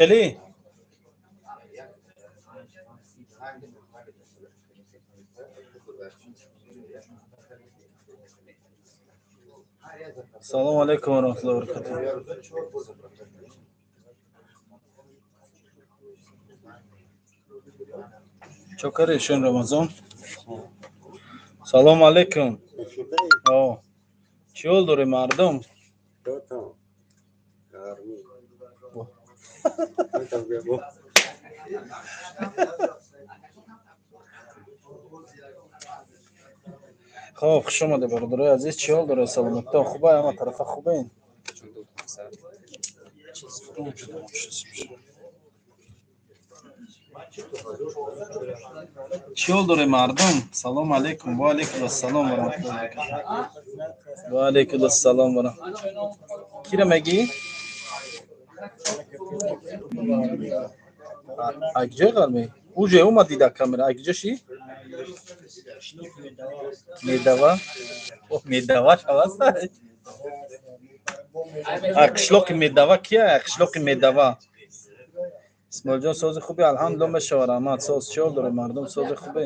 Хеле салому алайкум ва раҳматуллоҳи ва баракатуҳ. Чокари шун Рамазон. Салому алайкум. О, чӣ ҳол дорӣ, мардум? Хоб, хуш омадед, бародарои азиз. Чӣ ҳол доред? Саломатитон хуба? Ҳама тарафа хубен? Чӣ ҳол доред, мардум? Салому алайкум. Ва алайкум ассалом ва раҳматуллоҳи ва баракатуҳ. Ва алайкум ассалом ва раҳматуллоҳ. Кира мегӣ? Акҷои ғармӣ? Уже омадӣ дар камера. Акҷо ши? Медава? О, медава шаваста? А қишлоқи Медава кия? Қишлоқи Медава. Исмоилҷон, сози хуби? Алҳамдулилла, мешава, раҳмат. Соз, чӣ ҳол доред, мардум? Сози хубе?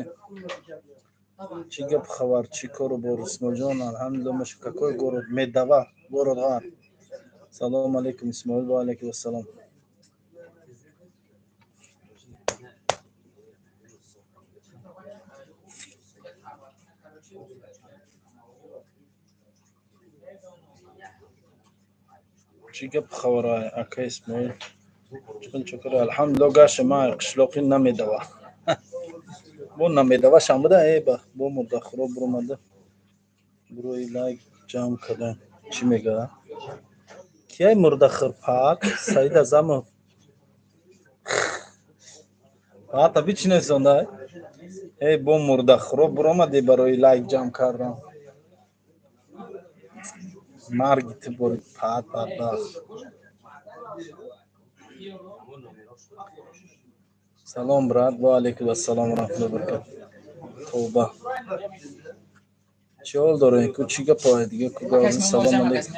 Чӣ гап, хабар, чӣ кору бор, Исмоилҷон? Алҳамдулилла, меша. Какой город? Медава, город Ғарб. Салому алайкум, Исмоил. Ва алайкум ассалом. Чӣ гап, хабар, ака Исмоил? Чун чокара, алҳамдулилла, гаша ма қишлоқи намедава. Бо намедава шамбуда, э ба бо мурдахӯро буромада. Бурои лайк ҷамъ кардем. Чӣ мега? Кияй мурдахӯр пак? Саид Азамов. Ата бичинесонда? Эй, бо мурдахӯро буромадӣ барои лайк ҷамъ кардан. Марги ту бори пат бадбахт. Салом, брат. Ва алайкум ассалом ва раҳматуллоҳи ва баракатуҳ. Тавба. Чӣ ҳол доред? Ку чӣ гапое дига ку гап? Салом алайкум.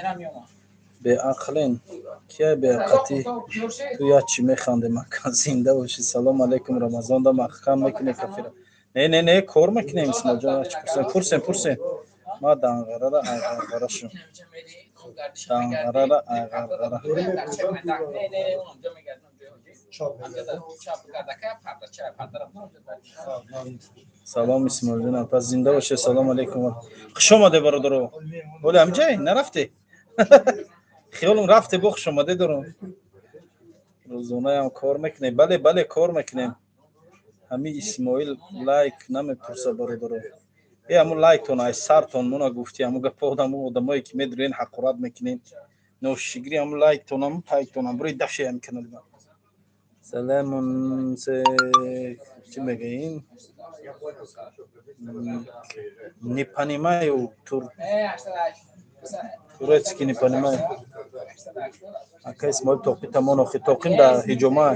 Беақлен. Кияй беақатӣ? Ту як чӣ механдӣ, мака? Зинда бошӣ. Салом алайкум. Рамазонда маҳкам мекунӣ кафира? Не, не, не, кор мекунем, Исмоилҷон. Чӣ пурсем? Пурсем, пурсем. Ма данғарара айғарғара шум. Данғарара айғарғара. Салом, Исмоилҷон апа, зинда бошед. Салом алайкум. Хуш омадед, бародаро. Оли ҳамҷай нарафте? Хиёлам рафте, бо хуш омаде дорам. Рӯзонаям кор мекунем. Бале, бале, кор мекунем. Ҳами Исмоил лайк намепурса, бародаро. Э, ҳамун лайктон ай сартон муна гуфти, ҳамун гапо одаму одамое ки медурен, ҳақорат мекунен. Ношигирӣ, ҳамун лайктон, ҳамун пайтон, бурои дафши ҳами канали ман. Саламун се чӣ мегӯин? Не понимаю тур турецкий, не понимаю. Ака Исмоил, тоқи тамон охи тоқим да ҳиҷома.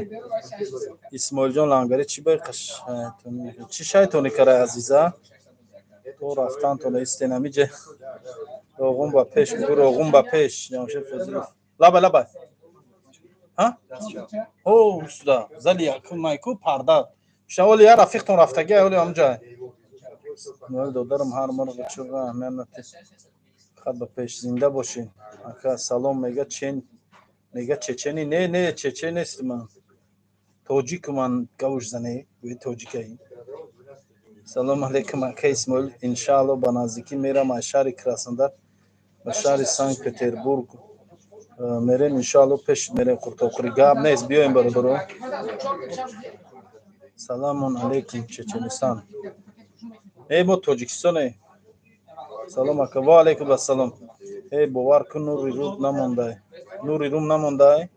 Исмоилҷон, лангари чӣ бай чӣ шайтони карай, азиза? То рафтантон истен ҳамиҷа. Роғун ба пеш, бугӯ, роғун ба пеш. Ҷамшед Фозилов. Лаба, лаба. Ҳа? О, сюда. Зали якум майку парда. Шаволи я рафиқтон рафтаги, оли ҳамҷа. Исмоил додарам, ҳар мурғи чуға аҳамият натед. Хат ба пеш, зинда бошед. Ака, салом, мега чен мега чечени? Не, не, чечен нест ман. Тоҷику ман, гавуш зане, гӯи тоҷикаи. Салом алейкум, ака Исмоил. Иншаалло, ба наздикӣ мерам аз шаҳри Краснодар ба шаҳри Санкт Петербург. Мерем, иншаалло, пеш мерем, қуртоқурӣ. Гап нест, биёем, бародаро. Саламун алейкум, Чеченистан. Эй, мо Тоҷикистоне. Салом, ака. Ва алейкум ассалом. Эй, бовар кун, нури руд намондай. Нури рум намондай.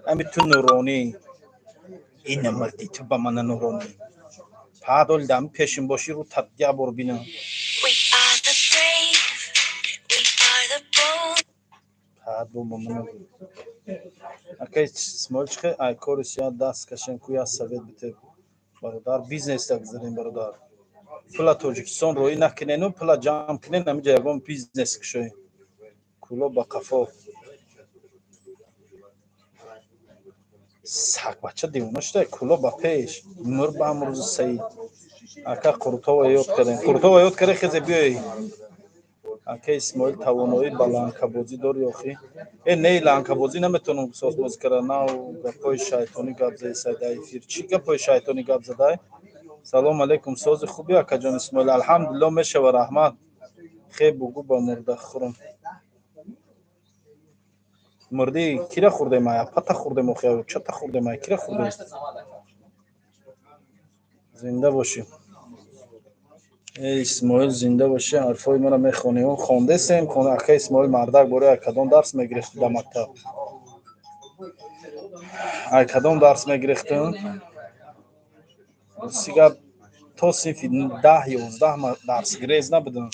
Ами ту нуронӣ. Ина марди ту ба мана нуронӣ. Падол дам пешин бошӣ, ру тат як бор бинам. We are the brave, we are the bold. Пад бо ба мана. Ака Исмоил, чихе ай кори сия даст кашем ку, як совет бите, бародар. Бизнес дагзарем, бародар. Пула Тоҷикистон роӣ накунену пула ҷамъ кунен, ҳамиҷа ягон бизнес кушоем. Куло ба қафо. Сагбача девона шуда, куло ба пеш. Мур ба ҳамрӯзи Саид. Ака, Қурутова ёд кардем. Қурутова ёд карде, хезе биёй. Ака Исмоил, тавоноӣ ба ланкабозӣ дори охӣ? Э, не, ланкабозӣ наметавонам созбозӣ карда. Нав гапҳои шайтонӣ гап заисай дар эфир. Чӣ гапҳои шайтонӣ гап задай? Салом алейкум, сози хуби, акаҷон Исмоил? Алҳамдулилло, мешава, раҳмат. Хе, бугӯ ба мурдахӯрам. Мурдӣ кира хӯрдем? Ай апата хӯрдем охи, чата хӯрдем, ай кира хӯрдем? Зинда бошӣ. Э, Исмоил, зинда бошӣ, ҳарфҳои маро мехонӣ? Хондесем. Ака Исмоил, мардак, бори ай кадом дарс мегирифтӣ дар мактаб? Ай кадом дарс мегирифтем? Рости гап, то синфи 10-11 ма дарсгирез набудам.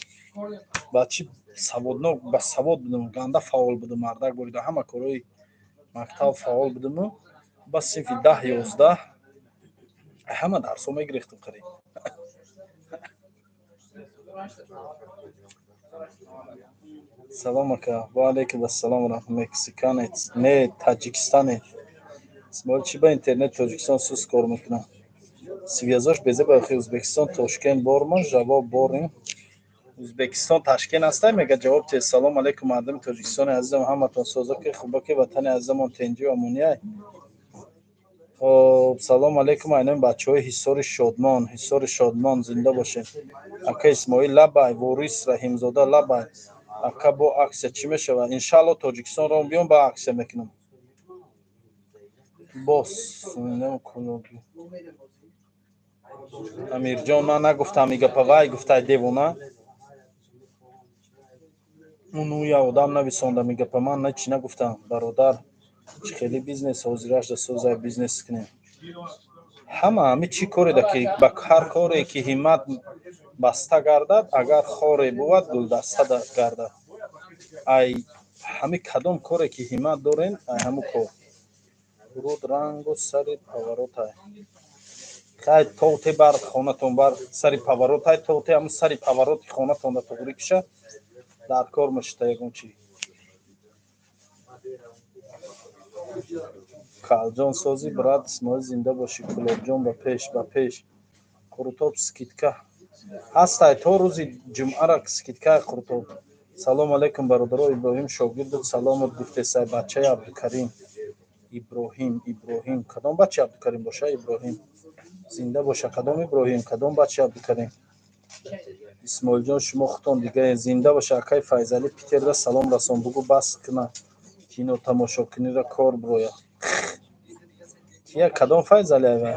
Бачи саводнок, басавод будам, ганда фаъол будам, мардак, бори дар ҳама корҳои мактаб фаъол будаму ба синфи 10-11 ҳама дарсҳо мегирифтам қариб. Салом, ака. Ва алейкум ассалом. Мексиканец не, таҷикистанец. Исмоил, чӣ ба интернет Тоҷикистон суст кор мекунад? Связош безеба охи. Ӯзбекистон, Тошкент борма, жавоб борем. Ӯзбекистон, Ташкент ҳастай, мега, ҷавоб те. Салом алейкум, мардуми Тоҷикистони азизам, ҳаматон созоки, хубаки, ватани азизамон тенҷию амониай. Хоб, салом алейкум, айноми бачаҳои Ҳисори Шодмон, Ҳисори Шодмон, зинда бошед. Ака Исмоил, лабай. Ворис Раҳимзода, лабай. Ака, бо аксия чӣ мешавад? Иншаалло, Тоҷикистон ром биём, ба аксия мекунам. Бос. Амирҷон, ман нагуфтам и гапа, вай гуфтай, девона. Уну я одам нависондам и гапа, ман чӣ нагуфтам, бародар. Чӣ хели бизнес ҳозирашда созай, бизнес кунем. Ҳама ҳами чӣ кореда ки ба ҳар коре ки ҳиммат баста гардад, агар хоре бувад, гулдаста гардад. Ай ҳами кадом коре ки ҳиммат дорем, ай ҳамун кор. Дуруд, рангу сари паваротай. Хай, тоте бар хонатон, бар сари паваротай, тоте ҳамун сари павароти хонатонда туғрӣ киша, дар кор мешита ягон чӣ. Калҷон, сози, брат Исмоил, зинда бошӣ, Кулобҷон, ба пеш, ба пеш. Қурутоб скидка ҳастай то рӯзи ҷумъара, скидкаи Қурутоб. Салом алейкум, бародаро. Иброҳим шогирдут саломат гуфтесай, бачаи Абдукарим. Иброҳим, Иброҳим, кадом бачаи Абдукарим боша? Иброҳим зинда боша. Кадом Иброҳим, кадом бачаи Абдукарим? Исмоилҷон, шумо худтон дигаен, зинда боша. Акай Файзалӣ Питерда салом расон, бугӯ бас куна кино тамошокунира, кор бирояд. Кия, кадом Файзалӣ айва?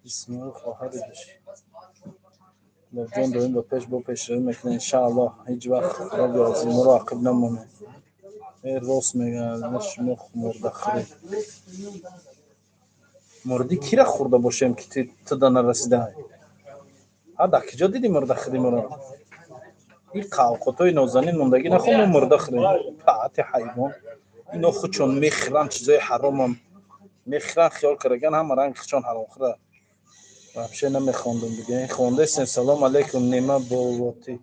Исмоил, хоҳари душ. Кулобҷон, доим ба пеш, бо пешравӣ мекунед, иншааллоҳ, ҳеҷ вақт роби азиморо ақиб намонед. Э, рост мегӯяд, шумо мурдахӯред. Мурдӣ кира хӯрда бошем, ки туда нарасидаай? Ҳа, дар киҷо дидӣ мурдахӯри моро? Ин қавқотҳои нозанин мондагӣ нахо, мо мурда хӯрем. Паати ҳайвон. Ино худшон мехӯранд чизои ҳаромам. Мехӯранд, хиёл кардаган ҳама ранги худшон ҳаромхӯра. Вообще намехондум дига. Хондесем. Салом алейкум, нема болотӣ.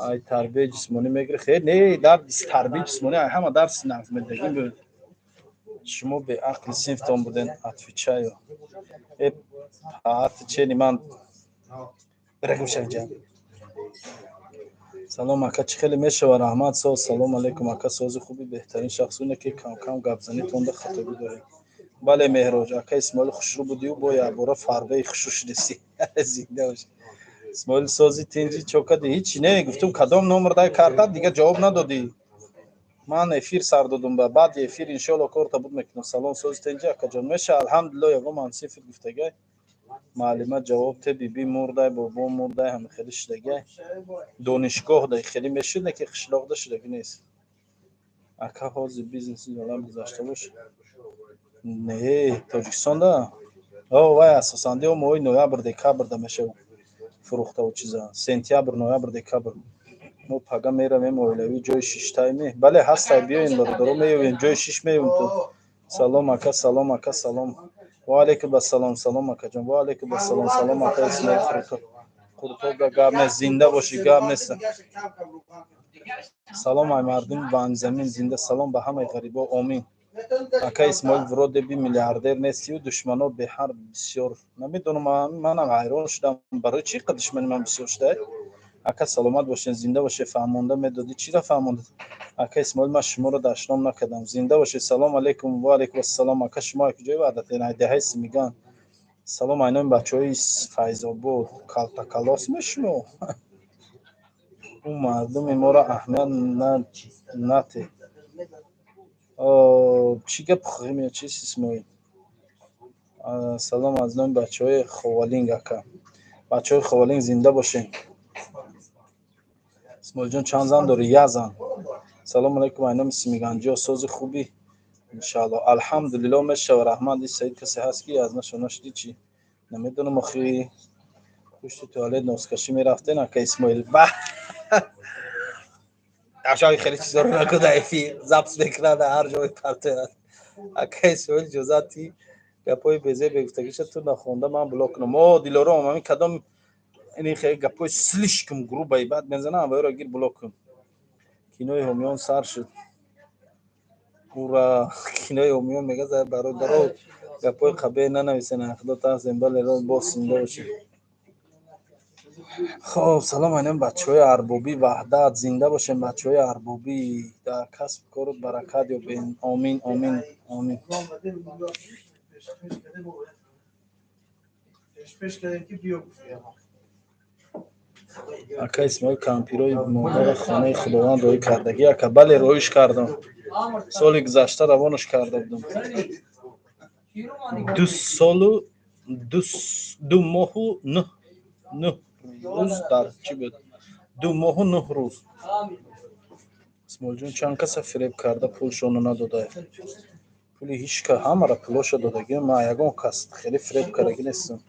Ай тарбияи ҷисмонӣ мегирӣ? Хе, не, дар тарбияи ҷисмонӣ ай ҳама дарси нағз медагим буд. Шумо беақли синфтон буден, отвечаю. Э, паати чени ман бирагӯша инҷа. Салом, ака, чӣ хеле мешава? Раҳмат, соз. Салом алейкум, ака, сози, хуби? Беҳтарин шахс оне ки камкам гапзанитонда хатобӣ доред. Бале, Меҳроҷ. Ака Исмоил, хушрӯ будию бо якбора фарбеи хушрӯ шудеси. Зинда бош. Исмоил, сози, тинҷи, чо кади? Ҳичи не, гуфтум, кадом номер дай карта, дига ҷавоб надодӣ. Ман эфир сар додум, ба баъди эфир иншоалло корта буд мекунам. Салом, сози, тинҷи, акаҷон? Меша, алҳамдулилло. Ягон мансифит гуфтагай? Маълима ҷавоб те, биби мурдай, бобо мурдай, ҳама хеле шудагай. Донишгоҳ да хеле мешуд, не ки қишлоқда шудагӣ нест. Ака, ҳозир бизнеси олам гузашта бош. Не, Тоҷикистонда? О, вай асосан дио моҳи ноябр, декабрда мешава фурӯхтаву чиза. Сентябр, ноябр, декабр. Мо пага меравем оилавӣ, ҷои шиштайме. Бале, ҳастай, биёен, бародаро, меёвем, ҷои шиш меёвем ту. Салом, ака, салом, ака, салом. Ва алейкум ассалом, салом, акаҷон. Ва алейкум ассалом, салом, ака Исмоил Қурутоб. Қурутоб гап нест, зинда бошӣ, гап нест. Салом, ай мардуми банзамин, зинда, салом ба ҳамаи ғарибо, омин. Ака Исмоил, вроде бы миллиардер нестию, душмано беҳар бисёр. Намедонам, манам ҳайрон шудам, барои чӣ қа душмани ман бисёр шуда. Ака, саломат бошед, зинда бошед. Фаҳмонда медодӣ, чиро фаҳмонда? Ака Исмоил, ман шуморо дашном накардам, зинда бошед. Салом алейкум. Ва алейкум ассалом. Ака, шумо куҷои ваъдатен? Айдаҳаи Симиган. Салом айноми бачаҳои Файзобод. Калтакалос мешумо? Ӯ мардуми моро аҳамият нате. Чӣ гап хоҳем, чист, Исмоил? Салом аз номи бачаҳои Ховалинг. Ака, бачаҳои Ховалинг, зинда бошед. Исмоилҷон, чанд зан дорӣ? Як зан. Салому алайкум, айноми симиганҷиё. Сози, хубӣ? Иншаалло, алҳамдулилло, мешава, раҳмат. Саид, касе ҳаст, ки аз нашо нашудӣ? Чӣ, намедонам. Охи, пушти туалет носкашӣ мерафтен, ака Исмоил? Ба ашои хеле чизоро накун, эфир запись мекунад, ҳар ҷой партояд. Ака Исмоил, иҷозати гапҳои безе бегуфтагиша ту нахонда ман блок кунам. О, Дилором, ҳамин кадом ини хеле гапҳои слишком грубый баъд мезанам, аваёро гир, блок кун. Кинои ҳомиён сар шуд, ура! Кинои ҳомиён мега. Бародаро, гапҳои қабеҳ нанависен, худо тарсем. Бале, боз зинда бошед. Хоб, салом айнам бачаҳои арбоби Ваҳдат, зинда бошем. Бачаҳои арбобӣ, дар касбу корот баракат ёбен. Омин, омин, омин. Ака Исмоил, кампирои модари хонаи Худованд роҳӣ кардагӣ, ака? Бале, роҳиш кардам, соли гузашта равонаш карда будам. 2 солу 2 моҳу 9 рӯз дар чӣ буд? 2 моҳу 9 рӯз. Исмоилҷон, чанд каса фиреб карда, пулшонро надода? Пули ҳичка, ҳамаро пулоша додагиам. Ман ягон кас хеле фиреб кардагӣ нестам.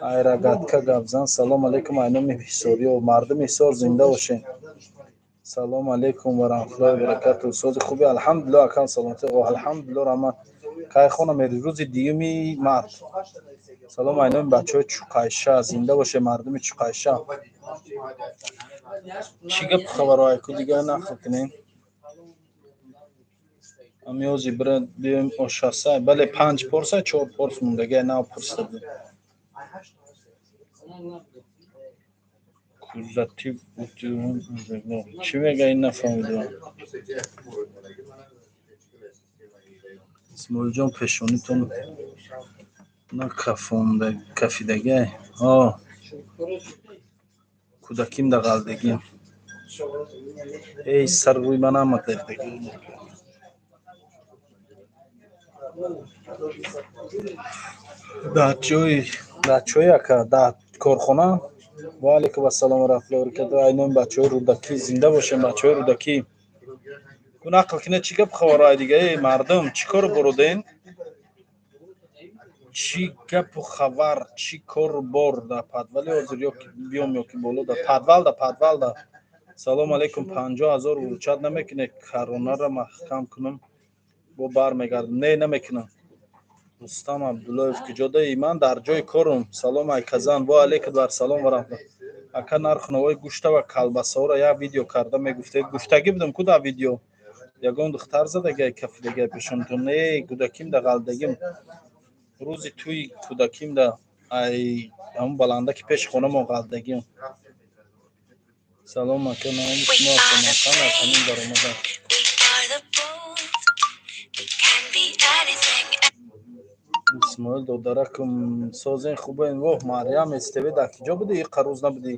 Айрагатка гапзан. Салом алейкум, айноми ҳисориё. Мардуми Ҳисор, зинда бошед. Салому алейкум ва раҳматуллоҳи баракату. Сози, хуби? Алҳамдулилло, акам, саломатӣ. Алҳамдулилло, раҳмат. Кай хона мери? Рӯзи 2 март. Салом айноми бачаҳои Чуқайша, зинда бошед, мардуми Чуқайша. Чӣ гап хабаро, айку дигар нақл кунем? Амиёзи бира биёем ошаса. Бале, панҷ порса, чор порс мондагия, нав пурсида будем. Кузатив чӣ мега, ин нафаҳмидам. Исмоилҷон, пешонитон накафонда кафидагай? Кӯдаким да ғалдагим. Эй, сар рӯи ман ама дардагӣ. Дар ҷои, дар чой, ака, дар корхона. Ва алайкум ассалом ва раҳматуллоҳи ва баракатуҳ. Айноми бачаҳои Рӯдакӣ, зинда бошем, бачаҳои Рӯдакӣ. Ку нақл кине, чӣ гап хабарҳои дига? Эй мардум, чӣ кору буруден? Чӣ гапу хабар, чӣ кору бор дар подвали ҳозир? Ё биём, ё ки боло да подвал, да подвал да. Салому алейкум. 50 000 выручать намекунед? Каронара маҳкам кунам, бо бармегардам. Не, намекунам. Рустам Абдуллоев, куҷодаи? Ман дар ҷои корум. Салом, айказан. Во алейкум бар салом ва раҳмат. Ака, нарху навои гӯшта ва калбасаҳоро як видео карда мегуфтед. Гуфтагӣ будам ку дар видео. Ягон духтар задагай, кафидагай пешонитон? Не, кӯдаким да ғалдагим. Рӯзи тӯи кӯдаким да ай ҳамун баланда, ки пеши хонамон, ғалдагим. Салом, ака, номи шумо Самарқанд, аз ҳамин баромада. We are the bold. We can be anything. Исмоил додаракум, созен, хубен? Воҳ, Марьям СТВ, дар киҷо будӣ? Иқа рӯз набудӣ,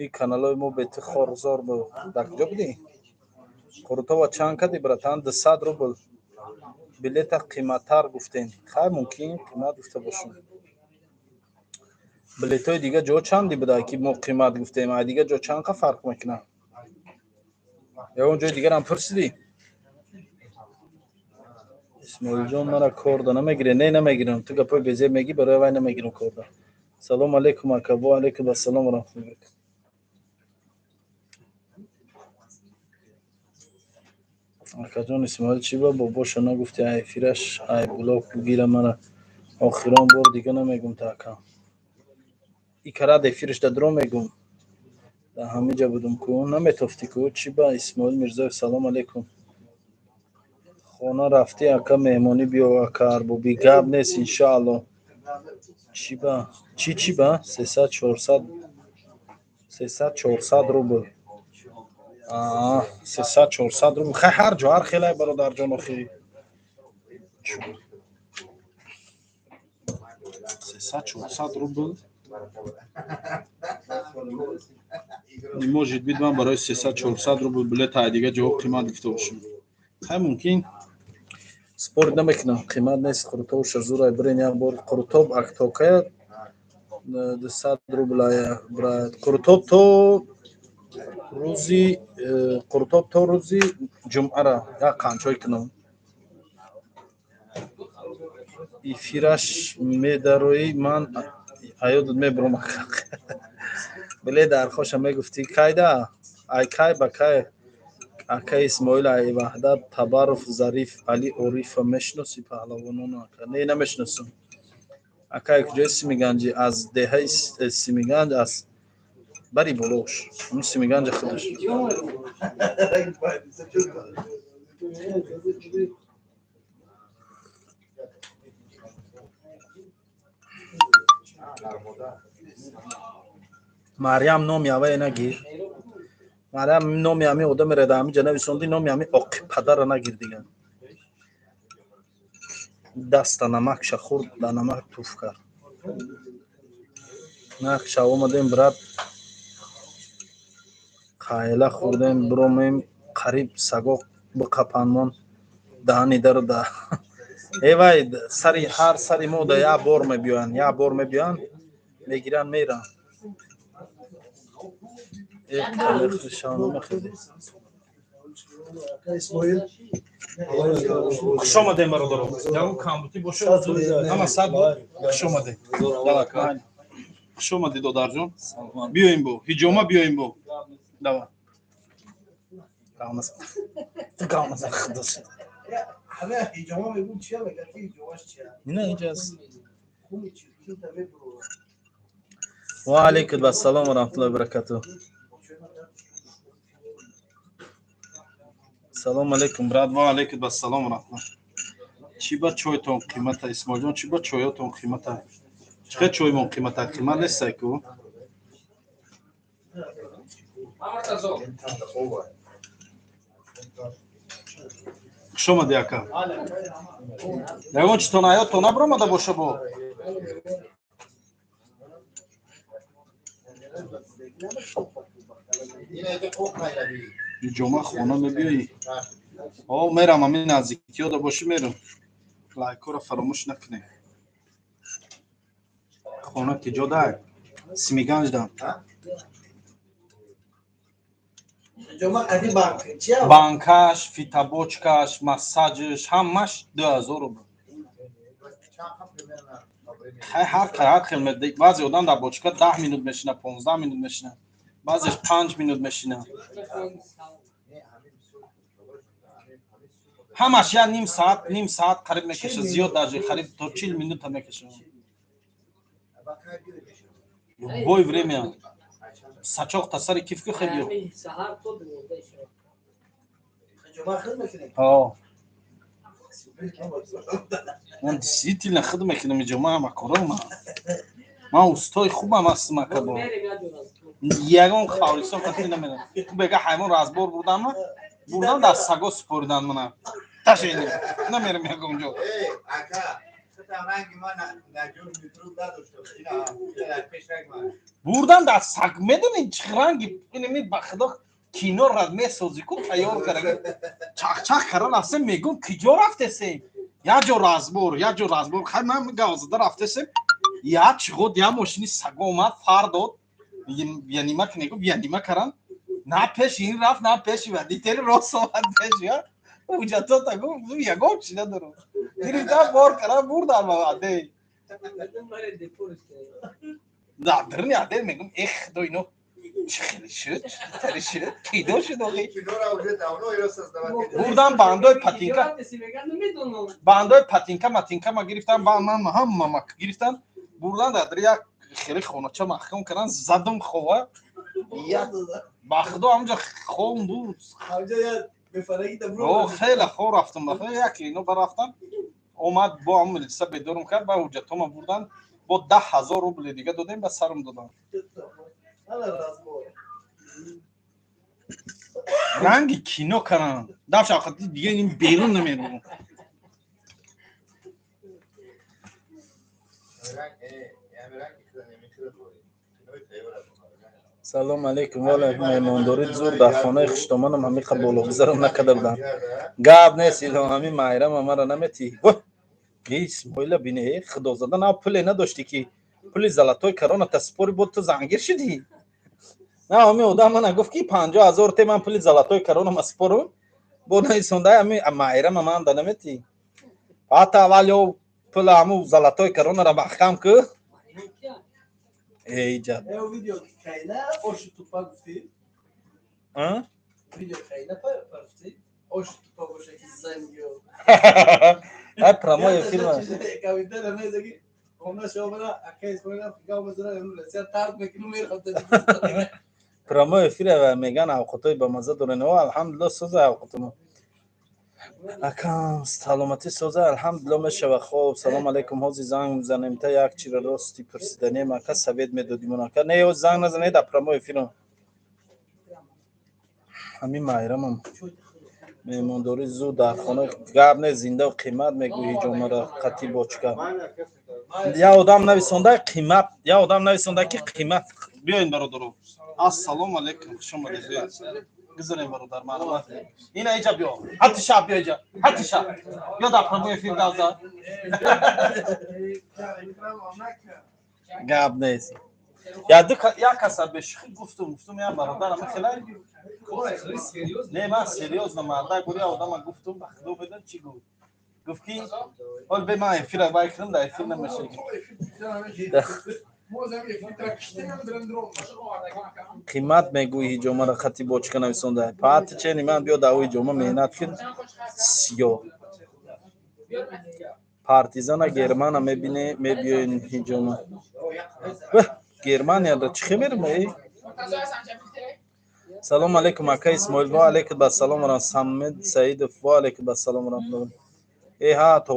ин каналҳои мо бети хорзор буд. Дар киҷо будӣ? Қурутова чанд кади, братан? 200 рубл. Билета қиматтар гуфтем. Хай, мумкин қимат гуфта бошем. Билетҳои дига ҷо чанди буда, ки мо қимат гуфтем? Ай дига ҷо чанд қа фарқ мекунад? Ягон ҷои дигарам пурсидӣ? Исмоилҷон, мара корда намегирӣ? Не, намегирам. Ту гапҳои безеб мегӣ, барои вай намегирам корда. Салому алейкум, ака. Во алейкум ассалом ва раҳматуллоҳи ва баракатуҳ. Акаҷон Исмоил, чӣ ба бобоша нагуфти, ай эфираш ай блок бигира мара? Охирон бор, дига намегум та, ака. Икарад эфираш да дро мегум. Дар ҳамин ҷа будум ку, наметофтӣ ку. Чӣ ба? Исмоил Мирзоев, салом алейкум. Хона рафтӣ, ака, меҳмонӣ биё, ака Арбоби. Гап нест, иншаалло. Чӣ ба? Чӣ чӣ ба? 300, 400, 300, 400 рубл. 300, 400 рубл. Хай, ҳар ҷо ҳар хелай, бародарҷон, охи. 300, 400 рубл. Не может быть, ман барои 300, 400 рубл билет ай дига ҷо қимат гирифта бошам. Хай, мумкин. Спорт намекунам, қимат нест, қурутоб шазурай, бирен як бор қурутоб актокая 200 рубл брат. Қурутоб то рӯзи ҷумъара як қанчой кунам. Эфираш медароӣ, ман аёдат мебурам. Билет дархоша мегуфтӣ кайда? Ай кай ба кай? Ака Исмоил, ай Ваҳдат Табаров, Зариф Али Орифа мешиносӣ, паҳлавононо, ака? Не, намешиносам. Ака, куҷои Симиганҷӣ? Аз деҳаи Симиганҷ, аз бари болош. Ҳамн Симиганҷа худаш. Марьям, номи авае нагир. Марьям, номи ҳамин одамеро дар ҳамин ҷа нависондӣ, номи ҳамин оқи падарро нагир дигар. Даста намакша хӯрд, дар намак туф кард. Нақ шав омадем, брат, қайла хӯрдем, биромем, қариб саго биқапанмон даҳани дару да. Э вай, сари ҳар сари мо да як бор мебиёянд, як бор мебиёянд, мегиранд, меранд. Э, шав намехӯрдӣ. Хуш омадем, бародаро. Ягон камбутӣ бошад, ҳама сад бор хуш омадем. Хуш омадӣ, додарҷон. Биёем бо ҳиҷома, биёем бо. Давай. Гавназан. Гавназан, худо. Ҳама ҳиҷома мегӯм, чия мегӯяд, ки ҳиҷомаш чия? Ина инҷаст. Хуни чи кита мебурад. Ва алайкум ассалом ва раҳматуллоҳи ва баракатуҳ. Салом алейкум, брат. Ва алайкум ассалом ва раҳматуллоҳ. Чӣ ба чойтон қимата, Исмоилҷон? Чӣ ба чоётон қимата? Чӣ қадр чоймон қимата? Қимат нестай ку? Хуш омадӣ, ака. Ягон читон аётон набаромада боша бо? Ҳиҷома хона мебиёӣ? О, мерам, ҳамин наздикиёда бошӣ, мерам. Лайкҳоро фаромӯш накунед. Хона ки ҷо дай? Симиганҷда. Ҳиҷома қади банк чия? Банкаш, фитобочкаш, массажш, ҳамаш 2000 рубл. Хай, ҳар кай ҳар хел медиҳ. Баъзе одам дар бочка 10 минут мешина, 15 минут мешина, баъзеш 5 минут мешина. Ҳамаш як ним саат, ним саат қариб мекаша, зиёд даже қариб то 40 минута мекаша. Любое время. Сачоқ та сари киф ку хебиё. Ҳиҷома хид мекунӣ? О. Ман действительно хид мекунам иҷо, ман ҳама кора ман. Ман устои хубам ҳастам, ака, бо. Ягон хаврисон қатъи намедонам. Ту бега ҳайвон разбор бурдам, бурдан дар саго супоридан мана. Ташени. Намерам ягон ҷо. Бурдан дар саг, медонӣ чӣ ранги инами, ба худо, кино рад месозӣ ку, тайёр карда чахчах кардан астем, мегум, киҷо рафтесем? Як ҷо разбор, як ҷо разбор. Хай, ман гавзада рафтесем, як чиғод, як мошини саго омад, фар дод, янима кунегу, янима каран, на пеши ин рафт, на пеши водители, рост омад пеши я уҷатота, гуфт, ягон чи надорам, гирифта бор кара бурдан ба адей да дрни адей. Мегум, эх, худо, ино чӣ хеле шуд, чӣ тари шуд, кидо шуд охи. Бурдан бандои патинка, бандои патинка матинка ма гирифтан, ба ман ҳама ма гирифтан, бурдан дар як хеле хонача маҳкам кардан, задум хова, як ба худо, ҳамҷа хом буд. Ҳамҷа як О, хеле хор рафтам, яке ино барафтам, омад бо ҳамн милиса бедорум кард, ба ҳуҷҷатома бурдан, бо 10 000 рубли дига додем, ба сарам додам. Ранги кино карам дафша, дига ин берун намерам. Салом алейкум, валайкум. Меҳмондорӣ зур, дар хонаи хуштоманам ҳамиқа бологузарам накарда будам. Гап нест, илҳом, ҳамин майрама мара наметӣ. Исмоила бине, худозада, на пуле надоштӣ, ки пули золотой короната спори, бо ту зангир шудӣ. На, ҳамин одам мана гуфт, ки 50 000 те, ман пули золотой коронама спорум, бо наисонда ҳами майрама ман да наметӣ. Ҳатто аввал ё пула ҳаму золотой коронара маҳкам ку. Эйҷа. Видео кайна оши тупа гуфтӣ? Видео кайна гуфтӣ? Оши тупа боша ки зангиё. Ай, прямой эфир. Комментария мезаги. Она шобара ака Исмоила фига мазара Россия тарк мекунум мерам. Прямой эфир меган, авқотои бамаза дорен. О, алҳамдулилло, соза авқотомо. Акам саломатӣ, соза, алҳамдулилло, мешава. Хоб, салом алейкум, ҳозир занг мезанем, та як чиро рости пурсиданем, ака, совет медодимон, ака. Не, ҳозир занг назанед, дар прямой эфирам. Ҳамин майрамам меҳмондорӣ зуд, дар хона гап не, зинда қимат мегӯ ҳиҷомара қати бочка. Я одам нависонда қимат, я одам нависонда, ки қимат. Биёин, бародаро, ассалому алейкум, хуш омадед, биёед, гузарем, бародар, марҳамат. Ина иҷа биё, ҳатти шаб биё иҷа, ҳатти шаб биё, дар прямой эфир газа гап нест. Я каса бешухӣ гуфтум, я бародар, ама хелай не, ман серьёзно, мардак бури, одама гуфтум, ба худо медон чӣ гуфт. Гуфт, ки ҳол бе ман эфира вай кунам, дар эфир намеша. Қимат мегӯи ҳиҷомара хати бочка нависонда. Паати чени ман биё дар ҳиҷома меҳнат кун. Сиё. Партизана Германа мебине, мебиёин ҳиҷома. Германияда чӣ хе мерем? Салом алейкум, ака Исмоил, ва алейкум ассалом, Самед Саидов, ва алейкум ассалом раҳматуллоҳ. Э ҳа, то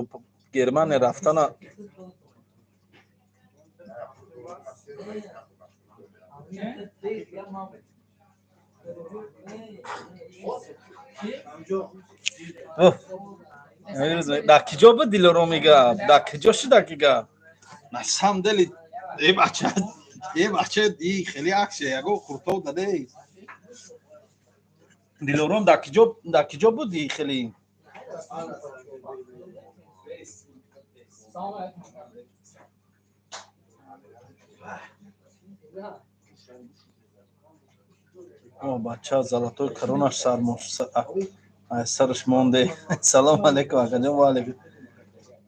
Германия рафтана. Дар киҷо буд Дилороми гап? Дар киҷо шуда ки гап? На самом деле, э бача, э бача, и хеле аксия, яго хуртов даде. Дилором дар киҷо буд и хеле? О, бача, золотой коронаш сараш монде. Салом алейкум, акаҷон, ва алейкум.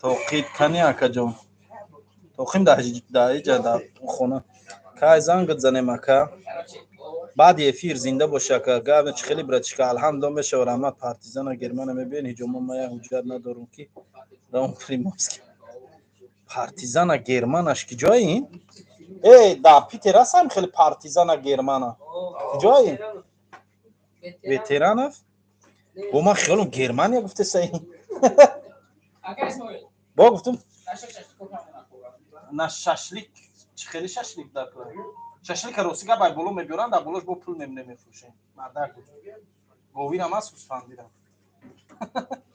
Тоқид кани, акаҷон? Тоқим дар иҷа, дар хона. Кай зангат занем, ака? Баъди эфир. Зинда боши, ака. Гап чи хеле, братишка? Алҳамдулилло, мешава, раҳмат. Партизана Германа мебиён ҳиҷома, ма як ҳуҷҷат надорум, ки раон Приморский. Партизана Германаш ки ҷои ин? Э, дар Питер ҳастам хеле Партизана Германа. Куҷои? Ветеранов? Бо ман хиёлам Германия гуфтеса ин. Бо гуфтум на шашлик, чӣ хеле шашлик дар шашлика рости гап ай боло мебиёранд, дар болош бо пул мефурӯшем. Мардак гуфт. Говирам аст, гӯсфандирам.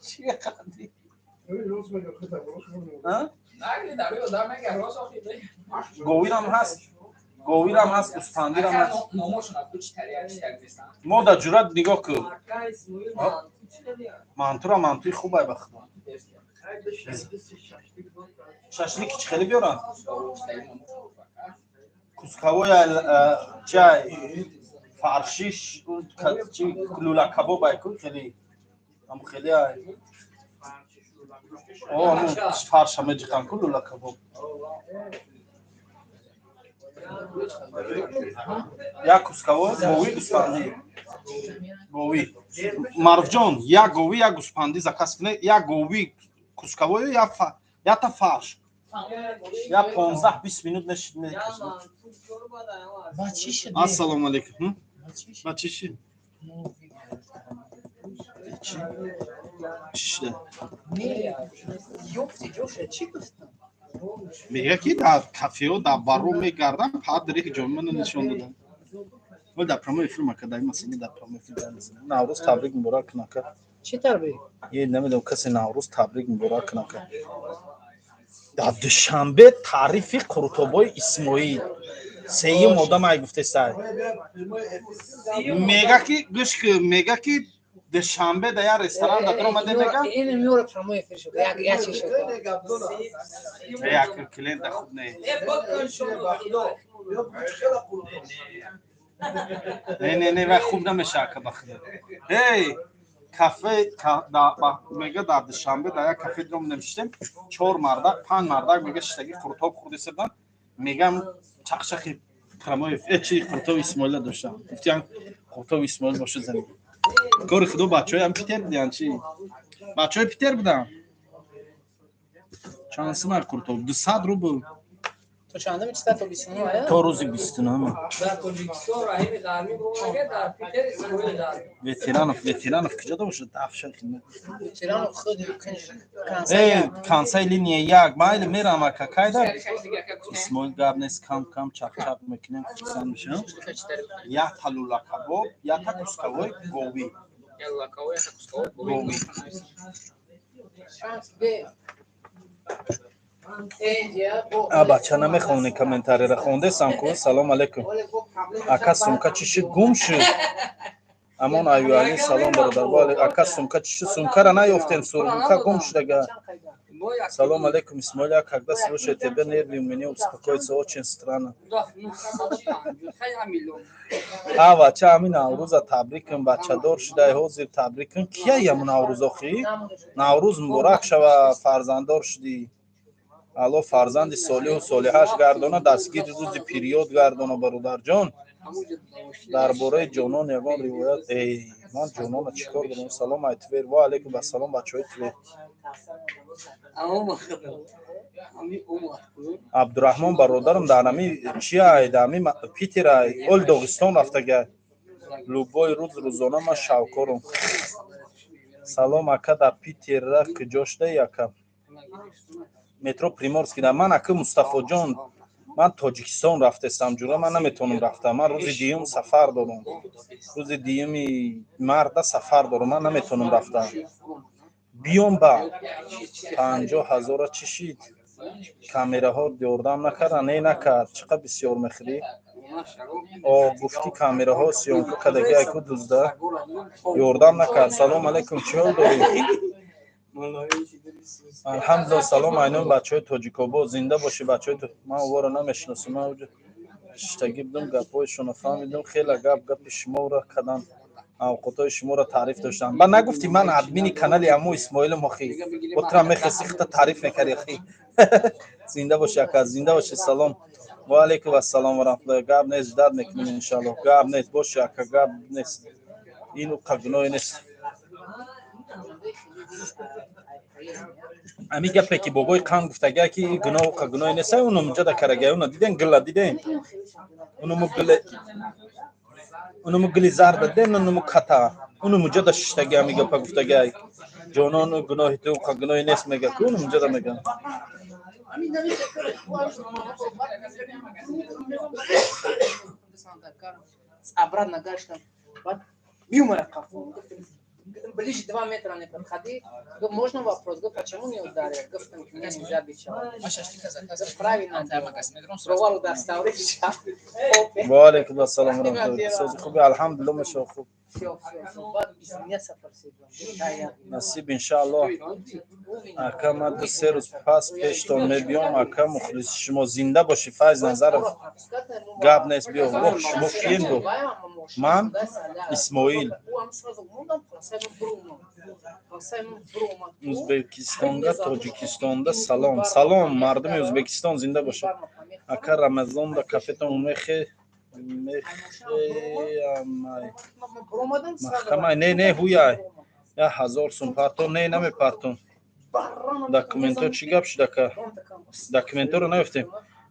Чӣ қадри? Говирам ҳаст, говирам ҳаст, гӯсфандирам ҳаст. Мо дар ҷуръат нигоҳ кун. Мантура мантуи хуб ай, ба худо. Шашлики чӣ хеле биёранд? Кускавоя чай фаршиш чи лула кабоб ай ку хеле ам хеле ай. О, ҳамун фарша меҷиқан ку, лула кабоб. Як кускаво говӣ, гӯсфандӣ? Говӣ. Маъруфҷон, як говӣ, як гӯсфандӣ заказ кунед, як говӣ кускавою якта фарш. Я 15-20 минут мешид. Ассалому алейкум. Ба чӣ шид? Чӣ чӣ шуда? Ёфти ҷоша чӣ гуфтам? Мега, ки дар кафео, дар баро мегардам, падре ҷомана нишон додам. Вол, дар прямой эфир мака, дар масъала дар прямой эфир дар мезанем. Наврӯз табрик муборак кунака. Чӣ тарбия? Е, намедонам, касе Наврӯз табрик муборак кунака. Дар Душанбе таърифи қурутобои Исмоил сеюм одам ай гуфтесай. Мега, ки гӯш ки, мега, ки Душанбе дар як ресторан дар омаде, мега. Ин меора прямой эфир шуд. Як як чӣ шуд? Як клиента хуб не. Не, не, не, вай хуб намеша, ака, ба худо. Эй, кафе мега, дар Душанбе дар як кафе дом навиштем, чор мардак, панҷ мардак, мега, шиштаги қурутоб хӯрдисадан. Мегам, чақчақи прямой чи қурутоби Исмоила доштам. Гуфтиам, қурутоби Исмоил бошад, зани. Кори худо, бачаҳои ам Питер будиян, чи? Бачаҳои Питер будам. Чанд сум ай қурутоб? 200 рубл. То чандами чита, то 29 ая? То рӯзи 29-ум. Дар Тоҷикистон Раҳими Ғармӣ бомага, дар Питер Исмоили Ғармӣ. Ветеранов, Ветеранов куҷо бошад? Дафша хидмат. Ветеранов худ кунж. Эй, консай линия як, майли, мерам, ака, кайда? Исмоил, гап нест, кам кам чақчақ мекунем, хурсанд мешавам. Як та лула кабоб, як та кусковой говӣ. Говӣ. Шанс бе. А, бача, намехони комментарийра, хондесам ку. Салом алейкум. Ака, сумка чӣ шуд? Гум шуд. Амон Аюали, салом, бародар. Ака, сумка чӣ шуд? Сумкара наёфтем, сумка гум шудага. Салом алейкум, Исмоил. Я когда слушаю тебя, нервы у меня успокоятся, очень странно. А, бача, ҳамин Наврӯза табрик кун, бачадор шудай, ҳозир табрик кун. Кия яму Наврӯз охӣ? Наврӯз муборак шава, фарзанддор шудӣ. Алло фарзанди солиҳу солиҳаш гардона, дастгири рӯзи пириёд гардона, бародарҷон. Дар бораи ҷонон ягон ривоят? Эй, ман ҷонона чӣ кор дорам? Салом ай Твер. Ва алейкум ассалом, бачаҳои Твер. Абдураҳмон бародарам дар ҳами чиай, дар ҳами Питерай, ол Доғистон рафтага. Любой рӯз рӯзона ман шавкорам. Салом, ака, дар Питерра куҷо шудаи, ака? Метро Приморский да. Ман, ака Мустафоҷон, ман Тоҷикистон рафтесам, ҷура, ман наметавонам рафта. Ман рӯзи дуюм сафар дорам, рӯзи дуюми марта сафар дорам, ман наметавонам рафта. Биём ба 50 000-а чӣ шид? Камераҳо ёрдам накардан? Не, накард. Чӣ қадр бисёр мехӯрӣ? О, гуфтӣ, камераҳо съёмка кадаги айку, дузда ёрдам накард. Салом алейкум, чӣ ҳол дорӣ? Алҳамдулилла. Салом, айнон бачаҳои Тоҷикобод, зинда бошӣ, бачаҳои. Ман овора намешиносам, ман уҷо шиштагӣ будам, гапҳои-шонро фаҳмидам. Хеле гап гапи шуморо кардам, авқотҳои шуморо таъриф доштам. Ба нагуфтӣ, ман админи канали амо Исмоилам охи. Ботра мехести, хита таъриф мекарди охи. Зинда бошӣ, ака, зинда бошӣ. Салом. Ва алейкум ассалом ва раҳматуллоҳ. Гап нест, ждать мекунем, иншаллоҳ. Гап нест, боши, ака, гап нест. Ин уқа гуноҳе нест. Ами гапе ки бобои қанд гуфтага, ки гуноҳ уқа гуноҳе нест, уно муҷада карага, уно диден, гила диден. Унуму гили, унуму гили зарда диден, унуму ката. Уну муҷада шиштага ами гапа гуфтага. Ҷонон, гуноҳи ту уқа гуноҳе нест, мега ку, уну муҷада мега. Обратно гаштам. Баъд биумара қафо. Ближе 2 метра не подходи. Говорю, можно вопрос? Говорю, почему не ударил? Говорю, меня нельзя бить человека. Говорю, правильно. Провалу доставили. Ва алейкум ассалом ва раҳматуллоҳ. Сози хуби, алҳамдулиллоҳ, машо хуб. Все, все, все. Баъд извиняться просил. Насиб, иншааллоҳ. Ака, ман 2-3 рӯз пас пештон мебиём, ака, мухлиси шумо. Зинда бошӣ, Файз Назаров. Гап нест, биё. Воҳ, шумо кием бо? Ман Исмоил. Узбекистонга, Тоҷикистонда салом. Салом, мардуми Узбекистон зинда бошад. Ака, Рамазонда кафетон мехе мехеамай маҳкамай? Не, не, ҳуяй, 1000 сум партон? Не, намепартон. Документҳо чӣ гап шуд, ака? Документҳоро наёфтем.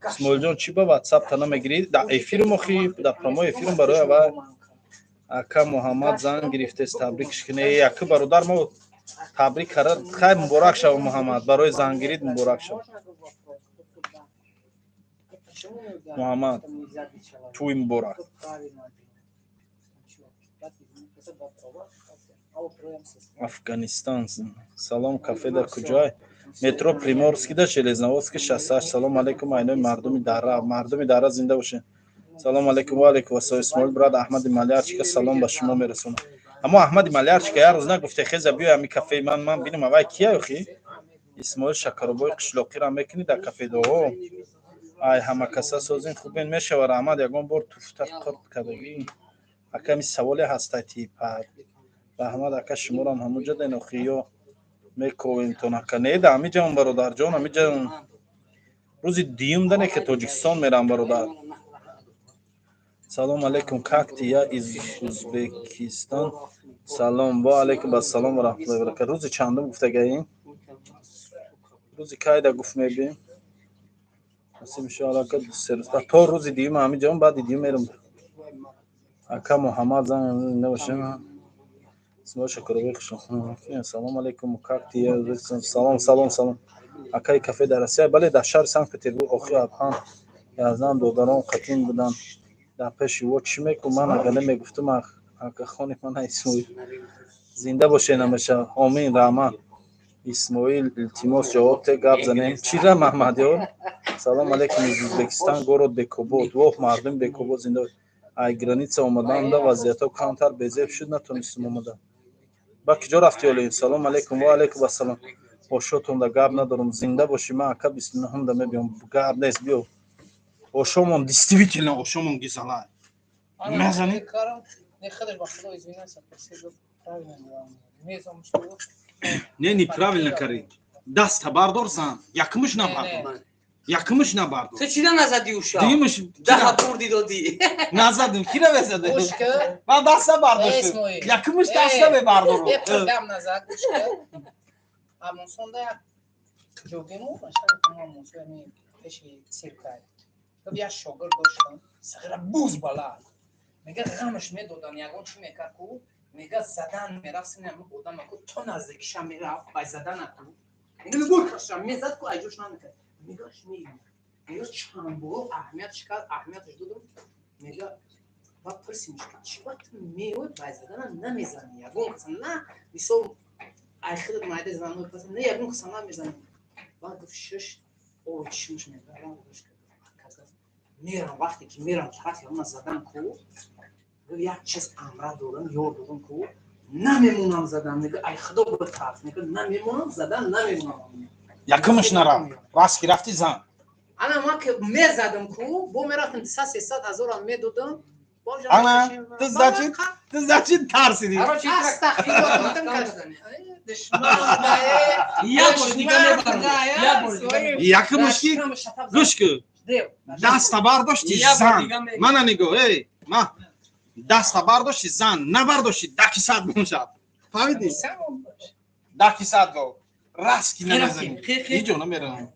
Исмоилҷон, чӣ ба ватсапта намегирӣ? Да эфирм охи, да прямой эфирм барои ава. Ака Муҳаммад зан гирифтест, табрикш кунед. Яку бародар мо табрик кард. Хайр, муборак шава, Муҳаммад, барои зангирит муборак шава. Муҳаммад, тӯй муборак. Афганистан салом. Кафе дар куҷой? Метро Приморский да Железноводский 68. Салом алейкум, айнои мардуми дара, мардуми дара зинда бошед. Салом алейкум. Ва алейкум ассалом. Исмоил брат, Аҳмади Малярчика салом ба шумо мерасонам. Аммо Аҳмади Малярчика як рӯз нагуфте, хеза биёй ами кафеи ман, ман бинам, авай кия охи. Исмоил, шакаробои қишлоқиро мекунӣ дар кафедоҳо? Ай ҳамакаса созин хубен мешава. Раҳмат. Ягон бор туфта қурт кардагӣ? Ака, ми саволе ҳастай типа. Раҳмат, ака, шуморам ҳамуҷа ден охи ё мековемтон, ака? Не, да ҳамиҷам, бародарҷон, ҳамиҷа рӯзи дуюм дане ки Тоҷикистон мерам, бародар. Салом алейкум, как ты? Я из Узбекистан. Салом. Ва алейкум ассалом ва раҳматуллоҳи ва баракатуҳ. Рӯзи чандум гуфтагаин? Рӯзи кайда гуфт мебием? Насиб иншоалло, ака, 2-3 рӯз то рӯзи дуюм ҳамиҷам, баъди дуюм мерам. Ака Муҳаммад зан набошем. Исмоил Шакурови, хуш. Салом алейкум, как ты? Салом, салом, салом. Акаи, кафе дар Россия? Бале, дар шаҳри Санкт Петербург. Охи, абҳан яздан додарон қатин буданд дар пеши во чӣ мекун? Ман агар намегуфтум, акахони ман. Исмоил, зинда бошед ҳамеша, омин, раҳмат. Исмоил, илтимос, ҷавоб те, гап занем. Чира, Маҳмадёр? Салом алейкум, из Узбекистан, город Бекобод. Воҳ, мардуми Бекобод зинда. Ай граница омаданда вазъиятҳо камтар безеб шуд, натонистем омада. Ба куҷо рафти олӣ? Салом алейкум. Ва алейкум ассалом. Ошотонда гап надорам, зинда бошӣ. Ман, ака, 29-да мебиём, гап нест, биё. Ошомон действительно ошомон гизалай мезанӣ. Не, худаш ба Худо извиняйся, просил, правильно мезам, что Не, неправильно карӣ. Даста бардор, зан, якумш набардор, якумш набардор. Ту чида назадӣ уша? Дуюмш. Даҳа бурди додӣ. Назадим, кира мезаде? Гӯш ка. Ман даста бардоштам, якумш даста мебардорам. Гап назад, гӯш ка. Амонсонда як ҷогему пеши циркай як шогирд доштам, сағира буз баланд. Мега, ғамаш медодан, ягон чӣ мекард ку, мега, задан мерафт сини одама ку, то наздикиша мерафт, бай задана ку, мега, любой касра мезад ку, айҷош намекард. Мегаш мега, чанд боро аҳамиятш кард, аҳамияташ додам. Мега, ба пурсимш, ки чӣ вақт меои, бай задана намезани ягон каса, на мисол ай худат майда занои паса, на ягон каса намезани. Баъд гуфт, шиш ой чишмаш, мега, мерам, вақте ки мерам тарафи ҳама задан ку, як чиз амра дорам, ёр дорам ку, намемонам задан. Мега, ай худо битарс, мега, намемонам задан, намемонам. Якумш нарав, раст ки рафти, зан. Ана ма ки мезадам ку, бо мерафтам, 200-300 ҳазорам медодам. Ана ту значит, ту значит тарсиди. Як бор дига мебарам, як бор дига. Якумш ки, гӯш ку, даста бардошти, зан. Мана нигоҳ, эй, ма даста бардошти, зан, набардошти, даки сад бошад, фаҳмидӣ? Даки сад го раст ки намезанӣ, ҳеҷ ҷо намерам,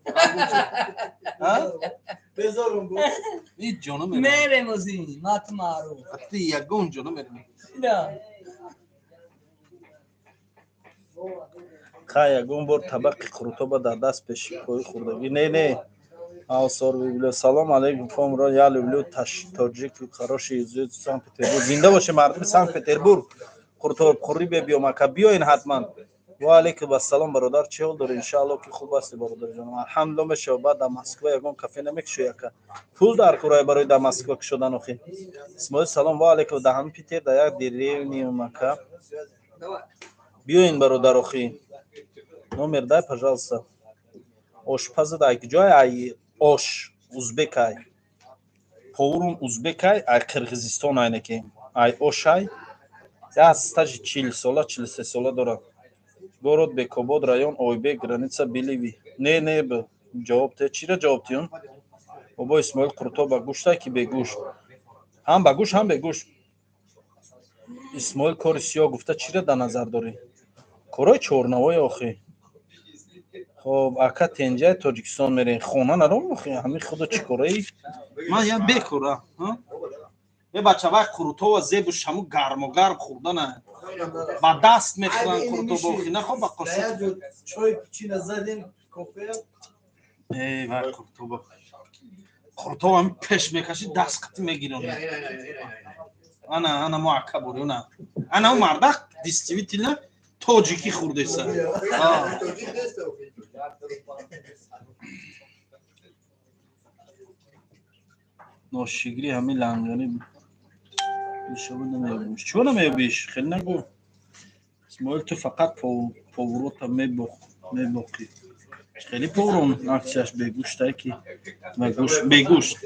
ҳеҷ ҷо намерам. Мерем озин мат маъруф. Ти ягон ҷо намерам. Хай, ягон бор табақи қурутоба дар даст пеши пои хӯрдагӣ? Не, не. Аусор люблю. Салом алейкум, фомро, я люблю тоҷик, хороший язык, Санкт-Петербург. Зинда боше мардуми Санкт-Петербург. Қуртобхӯрӣ бебиём, ака, биёин ҳатман. Ва алейкум ассалом, бародар, чӣ ҳол дорӣ? Иншаалло ки хуб ҳасти, бародарҷонам. Алҳамдулилло, мешава. Баъд дар Москва ягон кафе намекушои, ака? Пул дар курай барои дар Москва кушодан охи. Исмоил, салом. Ва алейкум. Дар ҳамин Питер, дар як деревниум, ака. Биёин, бародар, охи. Номер дай, пожалуйста. Ошпазад ай куҷой? Ай Ош, узбекай. Поварум узбекай, ай Қирғизистон айнеки. Ай Ошай. Як стажи 40 сола, 43 сола дорад. Город Бекобод, район Ойбек, граница Биливи. Не, не, ҷавоб те, чира ҷавоб тиён? Бобо Исмоил, қурто ба гӯштай ки бегӯшт? Ҳам ба гӯшт, ҳам бегӯшт. Исмоил, кори сиёҳ гуфта чира дар назар дорӣ? Корои чорнавои охи. Хоб, ака, тенҷаи Тоҷикистон мерем, хона наром охи, ҳамин худо чӣ кораи? Ман я бекора. Э бача, вай қурутова зебу шаму гармо гарм хӯрдана. Ба даст мехӯранд қурутоба, охи нахо ба қошуқ. Чой пичина задем, кофе. Эй, вай қурутоба. Қурутова ҳами пеш мекаши, даст қатӣ мегиронӣ. Ана, ана мо ака бори, она. Ана у мардак действительно тоҷикӣ хӯрдеса. А. Ношигирӣ ҳами лангари бишава намеёбиш. Чиво намеёбиш? Хеле нагӯ. Исмоил, ту фақат поврота мебоқӣ. Хеле поврон аксияш бегӯштай ки ва гӯшт бегӯшт.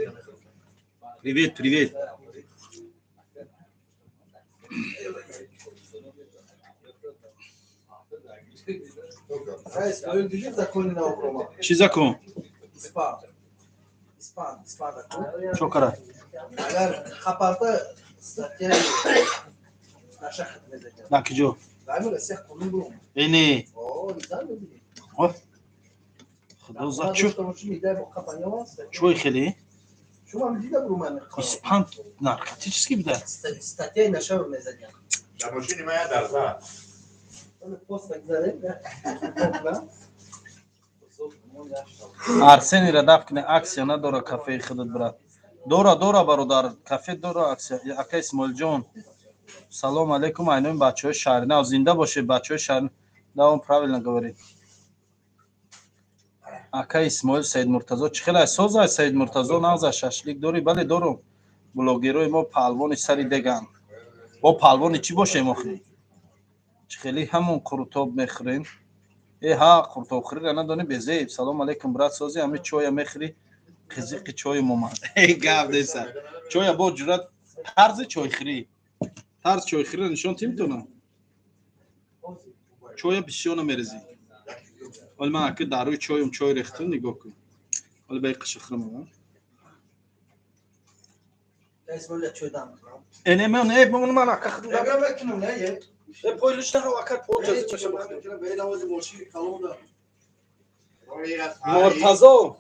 Привет, привет. Исмоил, диди закони нав брома? Чӣ закон? Испан. Испан, испан закон. Чо кара? Агар хапарта статья наша хат мезанад. На киҷо? Дар Россия қонун бром. Э, не. О, низам мебинӣ. О. Худо за чӯ. Чӯй хеле? Шумо ҳам дида бром. Испан наркотический буда. Статьяи наша мезанад. Дар мошини ман як дарза. Пост нагзарем. Арсенира даф кне, аксия надора кафеи худат, брат. Дора, дора, бародар, кафе дора аксия. Ака Исмоилҷон. Салом алейкум, айноми бачаҳои шаҳринав. Зинда бошед, бачаҳои шаҳр. Да, он правильно говорит. Ака Исмоил, Саид Муртазо чӣ хел ай? Соз ай, Саид Муртазо, нағз ай, шашлик дорӣ? Бале, дорум. Блогерои мо паҳлвони сари деганд. Бо паҳлвони чӣ бошем охи? Чӣ хели ҳамон қурутоб мехӯрем? Э ҳа, қурутобхӯриро надонӣ, безеб. Салом алейкум, брат, сози, ҳами чоя мехӯрӣ? Қизиқи чоим омад. Эй, гап неста. Чоя бо ҷуръат тарзи чойхӯрӣ. Тарзи чойхӯриро нишон тим тона. Чоя бисёр намерезӣ. Вале ман ака дар рӯи чоюм чой рехтам, нигоҳ кун. Вале ба қишихрам. Э, не, ман, э, ман ака худам. Э, пойлиш наро, ака, поҷа чаша бахтам. Муртазо.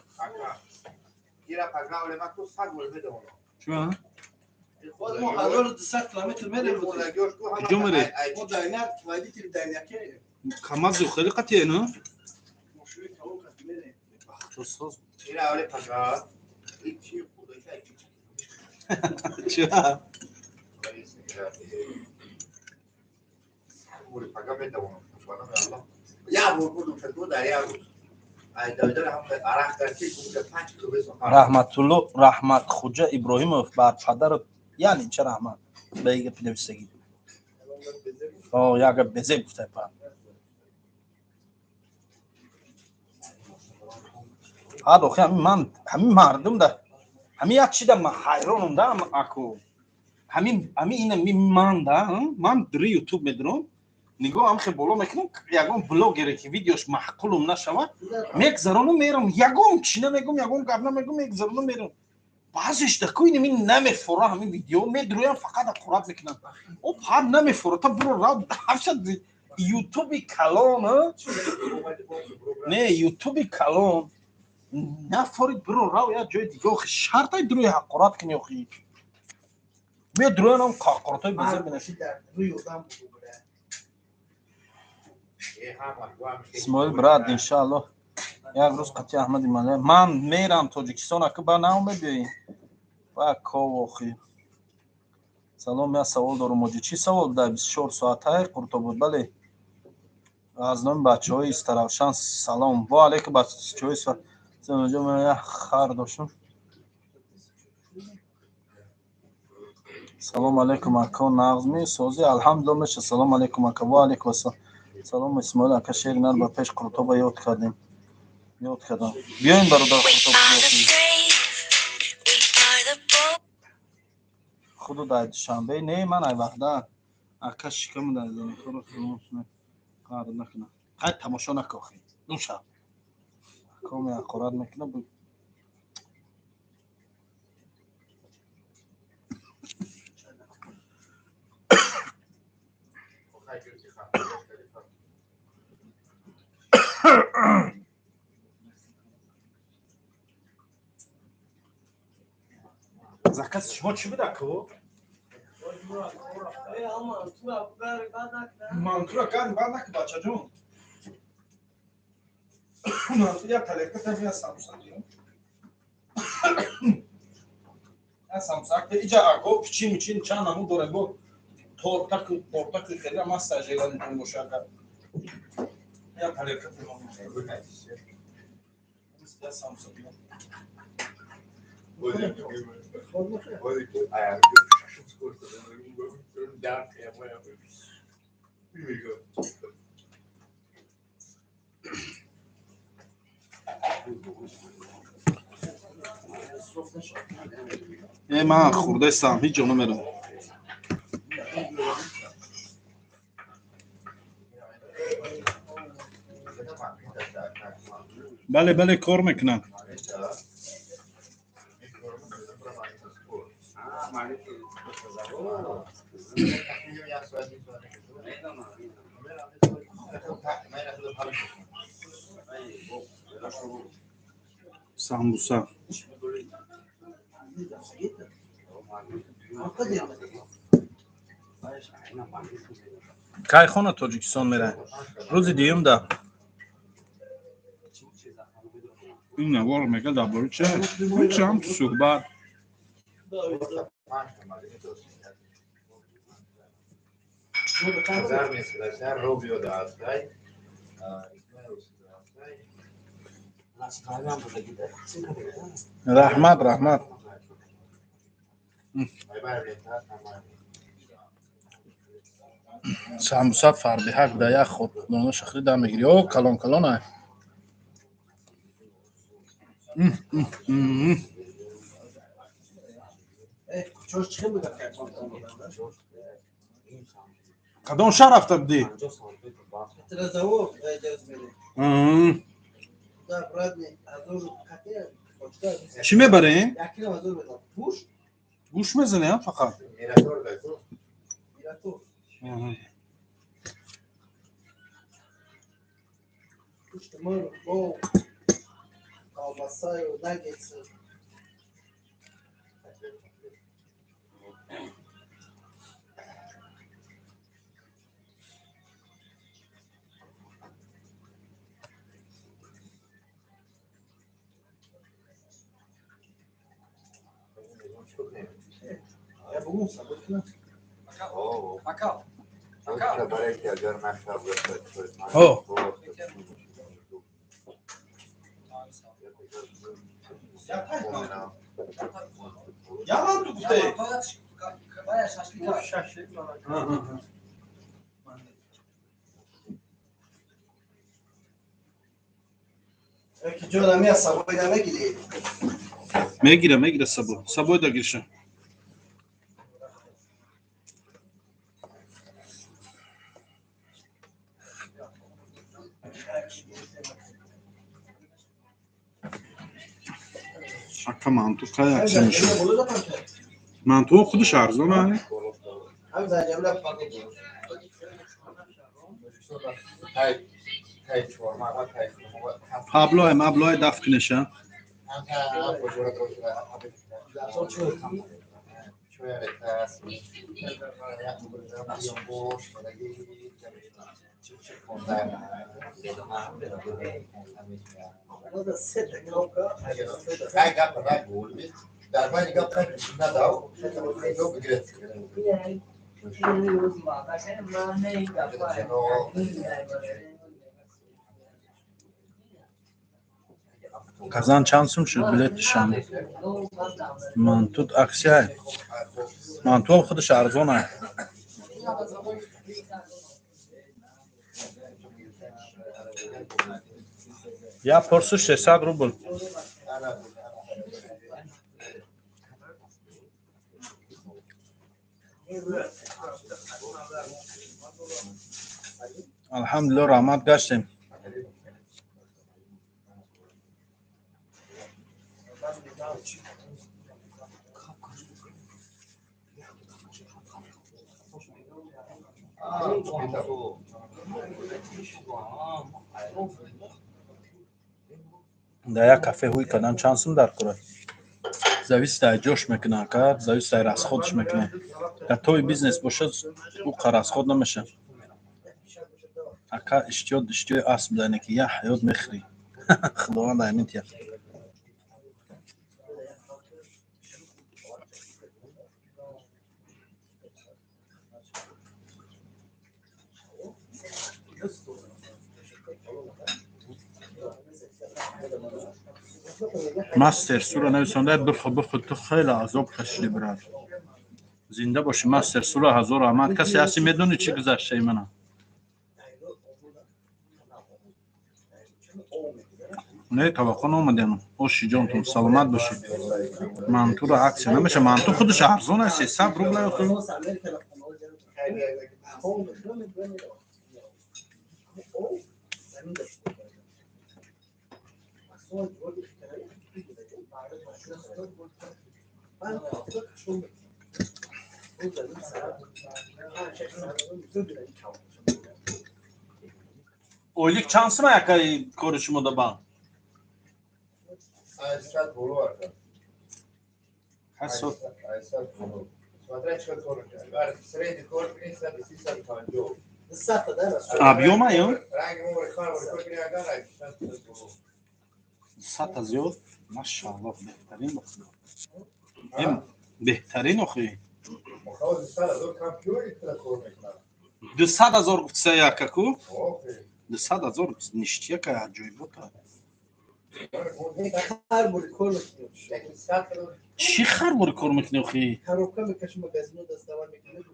Чӣ? Мо 1200 километр мерем. Куҷо мерем? Мо дайнак, водитель дайнаке. Камазу хеле қатъие, на? Мошини калон қати мерем. Бахто соз. Чӣ? Раҳматулло Раҳматхуҷа Иброҳимов бар падару яъне ча раҳмат ба и гапи нависагӣ. О, як гап безеб гуфтай па. Ҳад охи ҳамин ман ҳамин мардум да ҳамин як чида ман ҳайронам да аку. Ҳамин ҳамин ина ми ман да ман дри ютуб медурам, нигоҳ ҳам хе боло мекунам, ягон блогере ки видеош маъқулум нашавад, мегзаронам мерам, ягон чӣ намегум, ягон гап намегум, мегзаронам мерам. Баъзеш даку ин мин намефора, ҳамин видео медурӯям, фақат ақурат мекунам. О, пар намефора, та буро рав ҳамша ютуби калон, не, ютуби калон нафорид, биро рав як ҷои дига, охи шартай дуруи ҳақорат кунӣ, охи медурӯянам ҳақоратҳои безеб менашид. Исмоил брат, иншааллоҳ як рӯз қатъи Аҳмади Малай ман мерам Тоҷикистон, ака ба нав мебиёӣ ба ков охи. Салом, як савол дорум, моҷи. Чӣ савол? Дар 24 соатаи Қуртобуд, бале. Аз номи бачаҳои Истаравшан салом. Во алейкум, бачаҳои як хар доштам. Салом алейкум, ака, нағзми, сози, алҳамдулилла меша. Салом алейкум, ака. Во алейкум ассалом. Салом, Исмоил ака, шери нар ба пеш Қуртоба ёд кардем. Ёд кардам. Биёин, бародар, We Қуртоб. are the brave, we are the bold. Худу дар Душанбе не, ман ай Ваҳдат. Ака, шикаму дар занакоро қар накунам. Қай тамошо накохи. Ду шаб. Коме ҳақорат мекунам. Заказ шумо чӣ буда ку? Мантура гарм бад наки, бачаҷон. Манту як тарелка там, я самуса диём. Я самуса иҷа аго пичин мичин чанд намуд дорем, бо тортаку портаку хеле маста желанитон боша агар. Я тарелка там. Я самуса диём. Э, ман хурдестам, ҳеҷ ҷо намерам. Бале, бале, кор мекунам. Самбуса. Кай хона Тоҷикистон мерай? Рӯзи дуюмда. Ин навор мега дар бораи чи? Ҳечам суҳбат. Раҳмат, раҳмат. Самбуса фарбиҳак да як ходона шахри да мегири. О, калон калон ай. Кадом шаҳр рафта будӣ? Чӣ мебарем? Гӯш мезанем фақат. Мегира, мегира сабо. Сабой да гирша. Ака, манту кай акция мешавад? Мантуо худаш арзон ай? Паблое, маблое дафт кунеша. Казан чанд сум шуд билет Душанбе? Мантут акция. Мантуам худаш арзон ай. Я порсу 600 рубл. Алҳамдулилло, раҳмат, гаштем. Дар як кафе ҳуй кардан чанд сум дар кора? Зависит ай ҷош мекуна, ака, зависит ай расход ш мекуна. Дар тои бизнес бошад, ӯ қа расход намешавад. Ака, иштиёт иштиёи асп дане, ки як ҳаёт мехӯрӣ, Худованд аймин тия. Мастер Сура нависонда: бихо, бихо, ту хеле азоб кашидӣ, брат, зинда бошӣ. Мастер Сура, ҳазор раҳмат. Касе ҳасти, медонӣ, чӣ гузаштаи мана? Не, таваққӯъ наомадем. Оши ҷонтон, саломат бошед. Мантура акция намеша, манту худаш арзон аст, 300 рубля. Охи, ойлик чанд сима, якаи кори шумо да банк? 800 боло, ака. 800. 800 боло. Смотря чӣ кор мекунӣ. Бар средний кор кунӣ, 130, 150. Объём а ё? Ранги мо кор кор кунӣ, агар 800 боло. 100-та зиёд, машааллоҳ, беҳтарин, ба Худо. Эм, беҳтарин охи. Мохавози 100 000 компютер кор мекунад. 200 000 гуфтиса, якаку? Охи. 200 000 ништяка, аҷоибота. Хар бори кор мекунем. Яки 100 000. Чӣ хар бори кор мекунӣ, охи? Коробка мекашим, магазино доставать мекунем.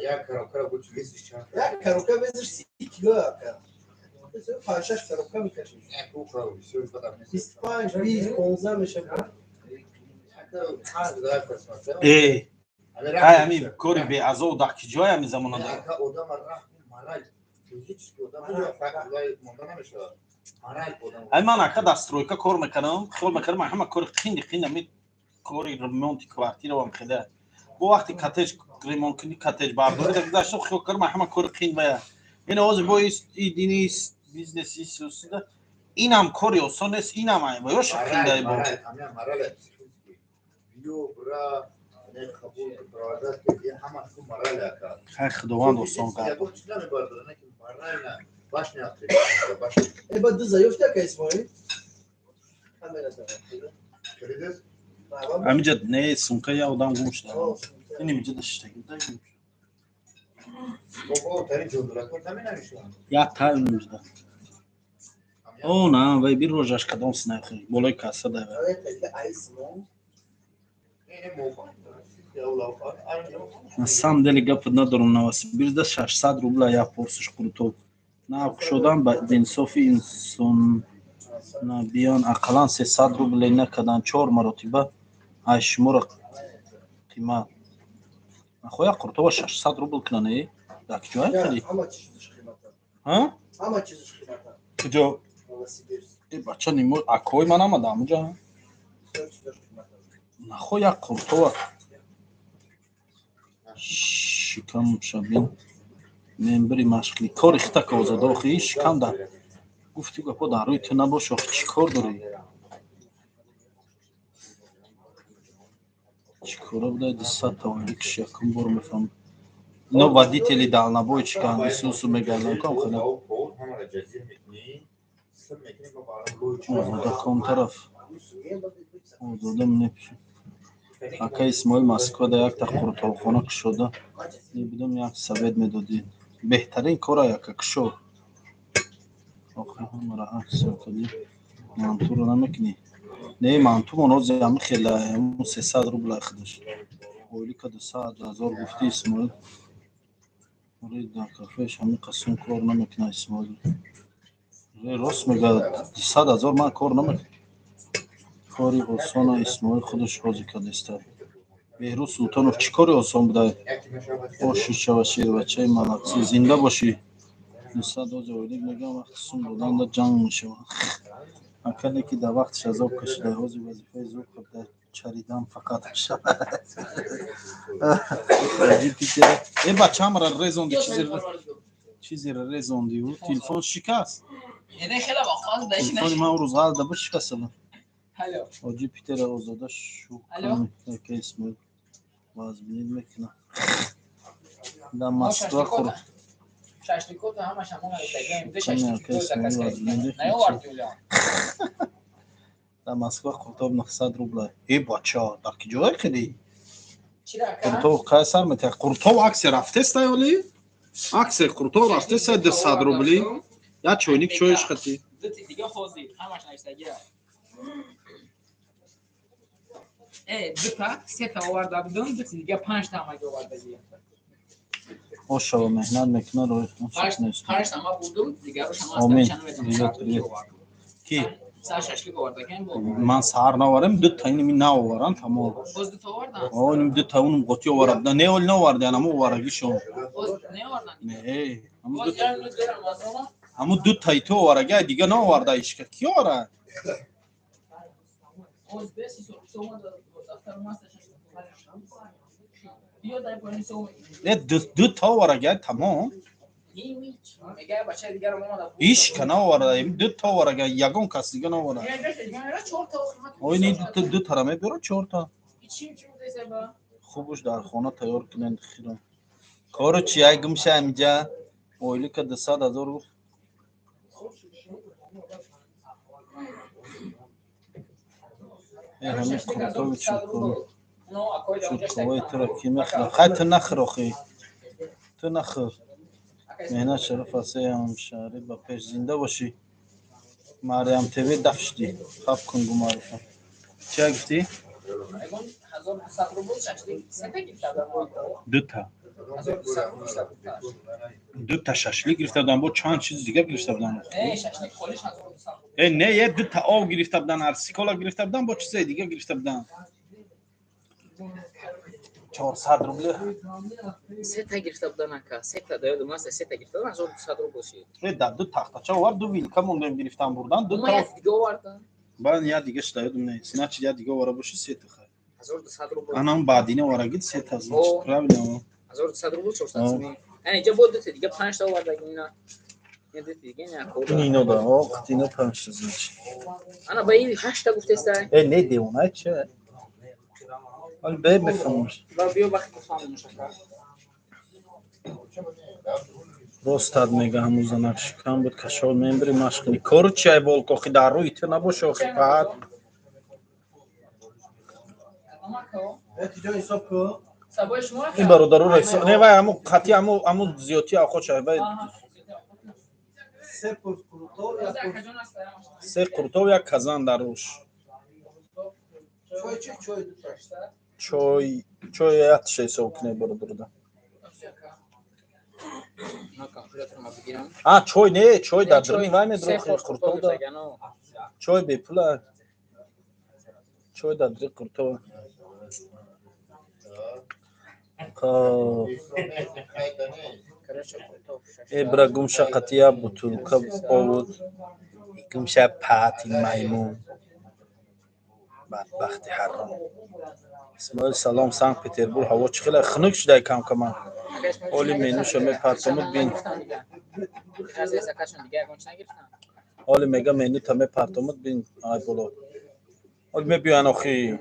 Як коробка буд, вес иш чанд? Як коробка вес ш 30 кило, ака. Панҷ-шаш коробка мекашем. Як уқра бисёр бадам нест. 25, 20, 15 мешавад. Э, ай, ами кори беазоб дар ки ҷой ами замона да? Ака, одама раҳми мораль, физически одам монда намешавад. Мораль одам. Ай, ман, ака, дар стройка кор мекардам, хиёл мекардам ҳама кори қинди қин ами кори ремонти квартиравам хеле. Бо вақти коттедж ремонт кунӣ, коттедж бардорӣ да гузаштам, хиёл кардам ҳама кори қин вая. Ин ози бо и дини бизнес исусида, инам кори осон нест, инам ай ва ёша қиндай бо. Мораль, ҳамя мораль психически. Биё, бра, не қабул, провожать, ҳама ку мораль, ака. Хай, Худованд осон кард. Ягон чиз намебардора, не ки морально башня открыта, башня. Э, ба ду заёфта, ака Исмоил. Камера дорад. Кредит? Амиҷа не, сумка я одам гум шуда. Ин имиҷа даштаги да гум шуда. Бобо, тари ҷондуракор наменавишам. Як та имиҷа. О, на, вай бир рожаш кадом синахи болои касса да. Не, мобайл. На самом деле гап надорам, Новосибирск 600 рубля як порсиш қурутоб. На кушодан ба инсофи инсон набиён, ақаллан 300 рубле накардан, чор маротиба ай шуморо қимат. Нахоя қурутоба 600 рубл кунан, э? Дар куҷое хеле? Ҳама чизаш қимата. Ҳа? Ҳама чизаш қимата. Куҷо? Новосибирск. Э, бача, нимо акои ман омада амуҷа. Бисёр чизаш қимата. Нахо як қурутоба шикам шабин мембри машқли кори хита озода, охи, шикам дар гуфти гапо дар рӯи ту набош, охи, чӣ кор дорӣ? Чӣ кора будай? 200-та ойликш якум бор мефаҳмам. Ино водители дальнобой чӣ кан исусу мегардон кам хела. Озода ком тараф озода мепиши. Ака Исмоил, Москвада якта қурутобхона кушода мебудам, як совет медодӣ. Беҳтарин кора, яка, кушо. Охи, ҳамара акция кардӣ, мантуро намекунӣ? Не, мантумон ози ҳами хела 300 рубла худаш. Ойлика 200 000 гуфти, Исмоил. Ре, дар кафеш ҳами қасм кор намекуна, Исмоил. Ре, рост мега, 200 000 ман кор намекунам. Кори осона Исмоил худаш ҳозир кардааста. Беҳрӯз Султонов, чӣ кори осон буда? Оши шава, шербачаи малақсӣ, зинда бошӣ. 200 ози ойлик мегӯям, вақти сум доданда ҷанг мешавад. Ака, леки дар вақтиш азоб кашида, ҳозир вазифаи зур қабда чаридан фақат. Э, бачаамра резонди, чизеро резонди, ӯ телефон шикаст. Телефони ман рӯз ғалда бишикастада. Ҳоҷи Питера озода шукр ака Исмоил вазбинид мекунад. Дар Москва хур Шашликото ҳамаш ҳамон навиштагием. Ду Каме шашлик ака ду Исмоил заказ вазбинид кардем. Наёварди улон. Дар Москва қуртоб 900 рубла. Э, бача, дар ки ҷое хелӣ? Чира ака? Қуртоб қай сар метиҳад? Қуртоб аксия рафтеста ёли? Аксия қуртоб рафтеста 200 рубли. Як чойник чоиш хати. Ду ти дига ҳозир ҳамаш навиштагия. Э, дута, сета оварда будум, ду ти дига панҷта ҳамаги овардагия. Ошава меҳнат мекунад, роҳи Панҷ шуд нест. панҷта ма бурдум, дигарош ҳама Омин. аз чанд медонам. Привет, привет. Ки? Сар шашлик овардагием бо. Ман саҳар наварем, ду та инми наоварам тамом. Боз дута овардан? О, инми ду та унум қотӣ оварам. Не, оли наовардан, ҳаму оварагишон. Боз неовардан? Не, ҳаму Боз ду як рӯз берам аз она? ҳаму ду таи ту овараги, ай дига наоварда ишка. Ки овара? Боз беси сома дафтар маста шашлик. Биё дай поёни сом. Не, ду та овараги, ай тамом. Мега бачаи дигарам омада. Ишка наоварда, ду та овараги, ягон кас дига наоварда. Ой, не, ду тара мебёра, чорта. Чим чим десеба? Хубуш дар хона тайёр кунед хиро. Кору чи ай гумша амҷа? Ойлика 200 ҳазор гуфт. Э, ҳамин қуртоби чӯрқова. Чӯрқоваи туро ки мехӯрад? Хай ту нахӯр охи. Ту нахӯр. Меҳнат шараф аст, эй ҳамшаҳрӣ, ба пеш зинда бошӣ. Мариям ТВ даф шудӣ. Хаб кун гумаруфа. Чия гуфтӣ? 1200 рубл шашлик сета гирифта. Дута. 1200 рубл шашлик. Дута шашлик гирифта будам, бо чанд чиз дига гирифта будам. Не, шашлик холиш 1200 рубл. Э, не, е дута ов гирифта будан, арсикола гирифта будан, бо чизаи дига гирифта будан. 400 рубли. Сета гирифта будан ака, сета да ёдум аст, сета гирифта будан 1200 рубл шид. Э, да ду тахтача овард, ду вилка мондем гирифтан бурдан, ду Ма та. як дига овардан. Баъд я дига шуда ёдум нест. Значит, я дига овара боши сета хай. 1200 рубл. Анам баъдина оварагид сета, значит, О. правильно. 1200 рубл 400 О. сомон. Яъне иҷа бо дута дига панҷта овардаги ина. Ин дута дига ина Ин кода. ино да, о, ино панҷта, значит. Ана ба ин ҳашта гуфтеста. Э, не девона, че? Вали бе мефаҳмаш. Ва биё вақт бифаҳмем шака. Ростад мега ҳамун занак шикам буд, кашол мембри машқ кунӣ. Кору чи ай волк охи дар рӯи ту набоши охи паҳат. Ҷо ҳисоб кун. Сабои шумо ака? Ин бародароро ҳисоб не вай ҳамун қатъи ҳамун ҳамун зиёдтии авқот шавад вай. Се пурс қурутоб, як пурс Се қуртоб, як казан дар рӯш. чой чи чой дута. Чой чой ятша ҳисоб кунед бародарода. А чой не, чой дар даруни вай медурохи қуртоб да. Чой бепула. Чой дар дари қуртоб. Хоб. Э, бра гумша қатия бутулка овуд. Гумша паати маймун. Бадбахти ҳаром. Исмоил салом, Санкт Петербург ҳаво чӣ хела хунук шудай кам-каман. Оли менуша мепартомуд бин. Оли мега менута мепартомуд бин ай боло. Оли мебиёян охи.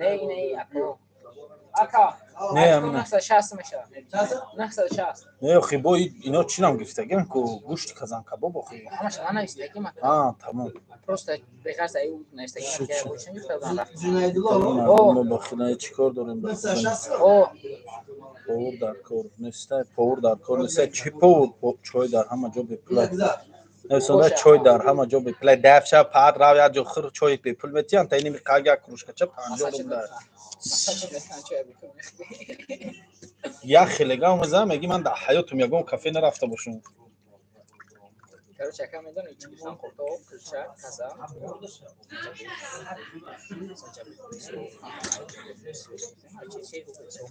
Ака, Не, амина. 960 мешавад. 960. Не охи бо ино чӣ нам гирифтагем ку гӯшти казан кабоб охи. Ҳамаш нанавистагим ака. А, тамом. Просто беғарз аю навистагим Шуд, ака, шуд. бо чӣ гирифта будам рафт. Зунаидулло. Мо ба хина чӣ кор дорем ба Нӯҳсад шаст. О, Повур дар кор нестай, повур дар кор нестай. Чӣ повур? Чой дар ҳама ҷо бепула. Гузар. Нависонда чой дар ҳама ҷо бепула. Даф шаб паат рав як ҷо хӯр чой бепул метиҳанд, та иними қаг як кружкача 50 рубл. Як хелегам мезанам, меги ман дар ҳаётум ягон кафе нарафта бошам. Короче, ака медонӣ чӣ гирифтам? Қуртоб, кулча, казан.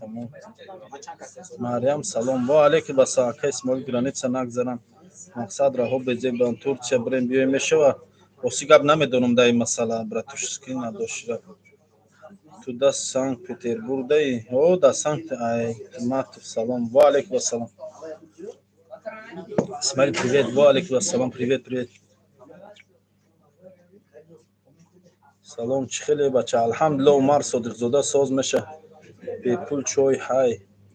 Тамом. Мариям салом. Ва алейкум ассалом. Ака Исмоил граница нагзарам. Мақсад раҳо безебан Турсия бирем биёем мешава. Рости гап намедонам дар ин масъала, братушки надошра. Ту да Санкт Петербург даи? О, да Санкт Айтматов салом. Ва алейкум ассалом. Исмаил привет. Ва алейкум ассалом. Привет, привет. Салом, чӣ хеле, бача? Алҳамдулилла. Умар Содиқзода, соз меша, бепул чой ҳай.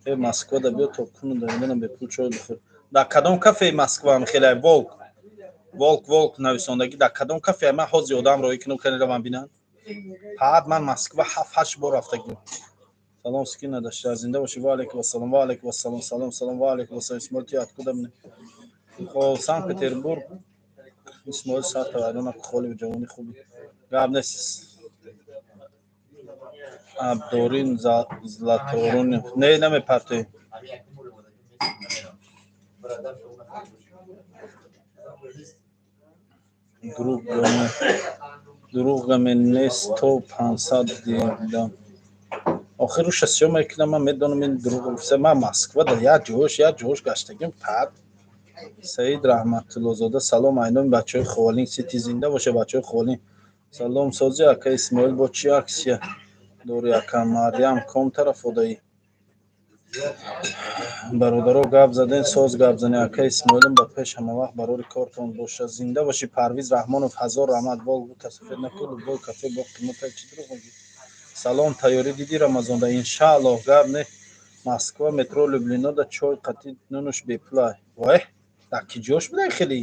Э, Москва да биё, то куну да бепул чой бихӯр. Дар кадом кафеи Москваам хеле? Волк, волк, волк нависондагӣ дар кадом кафе? Ман ҳозир одам роӣ кунам, канеравам бинанд. Ҳад ман Москва ҳафт ҳашт бор рафтагим. Салом, скин надашта, зинда бошӣ. Ва алайкум ассалом, ва алайкум ассалом. Салом, салом, ва алайкум ассалом. Исмоил, ты откуда мне? Хоб, Санкт Петербург. Исмоил, сарта вайрона холи, ҷавони хуби, гап нест. Абдорин Златорун, не, намепартоем. Дурӯғ гаме нест, то 500 дидам. Охир руша сиём мекунам, ман медонам, ин дурӯғ гуфта. Ман Москва да як ҷош, як ҷош гаштагим пад. Саид Раҳматуллозода, салом, айноми бачаҳои Ховалинг Сити, зинда боша бачаҳои Ховалинг. Салом, сози, ака Исмоил, бо чӣ аксия дори, ака? Марьям ком тарафодаӣ? Бародаро, гап заден, соз гап занед. Ака Исмоилам, ба пеш, ҳамавақт барори кортон боша, зинда бошӣ. Парвиз Раҳмонов, ҳазор раҳмат. Вол тасафед накун, любой кафе бо қимата, чӣ дурӯғ мегӯӣ? Салом, тайёрӣ диди рамазонда? Иншааллоҳ, гап не. Москва, метро Люблино да чой қатӣ нунуш бепулай. Вай, дар ки ҷош будай хеле?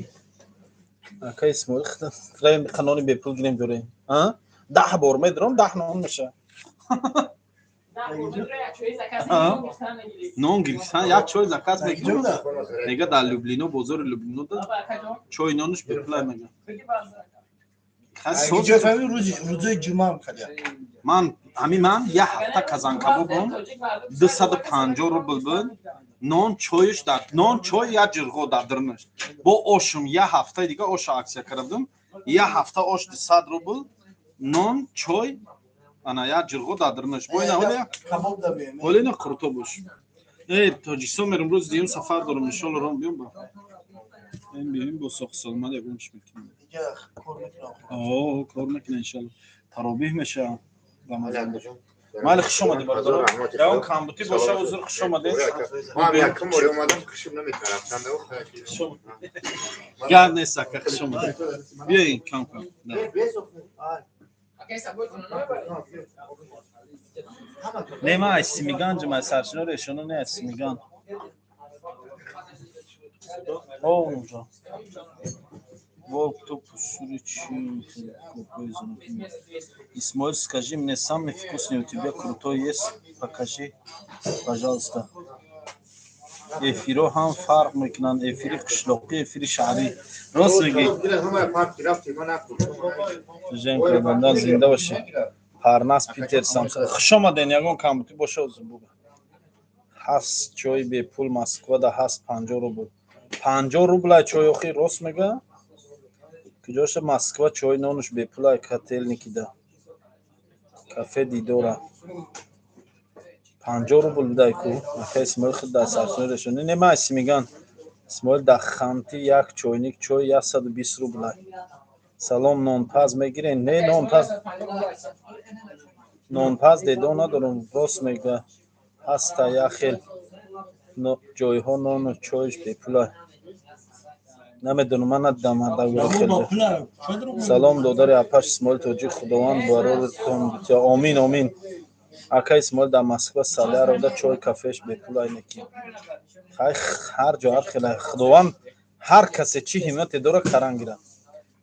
Ака Исмоил, нони бепул гирем, дорем, 10 бор медорам, 10 нон меша. Нон гирифтан, як чой заказ мекунам. Мега, дар Люблино, бозори Люблино да чой нонуш бепулай, мега. Рӯзои ҷумъаам кадя. Ман ҳамин, ман як ҳафта казанкабобом 250 рубл буд, нон чоюш дар нон чой, як ҷирғо дар дирнаш бо ошум. Як ҳафтаи дига оша аксия карда будум, як ҳафта ош 200 рубл, нон, чой, ана як ҷирғо дар дирнаш бо ина. Ҳоли ина қурто бош. Э, Тоҷикистон мерам, рӯзи дуюм сафар дорам, иншолло. Ром биём, ба биём бо соҳ саломат, ягон чӣ мекунем, кор мекунем, иншолло. Таробиҳ меша рамазон. Майли, хуш омадӣ, бародаро. Ягон камбутӣ боша, узр. Хуш омадед. Ман якум бори омадам, хушим наметарафтам. Гап нест, ака, хуш омадед. Биёин, кам кам. Не, ман аз Симиган ҷум, аз сарчино решоно, не, аз Симиган. О, волк то пусури чи? Исмоил, скажи мне, самый вкусный у тебя крутой есть? Покажи, пожалуйста. Эфиро ҳам фарқ мекунанд: эфири қишлоқӣ, эфири шаҳрӣ. Рост мегӣ, Женка банда, зинда бошӣ. Парнас Питер Самса, хуш омаден. Ягон камбутӣ боша, озу буга. Ҳаст чои бепул Москвада, ҳаст, 50 рубл, 50 рубла чой. Охи, рост мега. Куҷоша Москва чой нонуш бепулай? Котельникида, кафе Дидора 50 рубл бидай ку. Ака Исмоил, худ дар сарсони решони. Не, ман Симиган. Исмоил, дар Ханти як чойник чой 120 рублай. Салом, нонпаз мегирен? Не, нонпаз, нонпаз дедо надорам. Рост мега, ҳаста як хел ҷойҳо нону чойш бепулай. Намедонам, ман надидам. Салом, додари апаш Исмоил Тоҷик, Худованд бароритон битя. Омин, омин. Ака Исмоил, дар Москва Саляровда чой кафеш бепулай неки. Хай, ҳар ҷо ҳар хела. Худованд ҳар касе чӣ ҳиммате дора, каран гирад.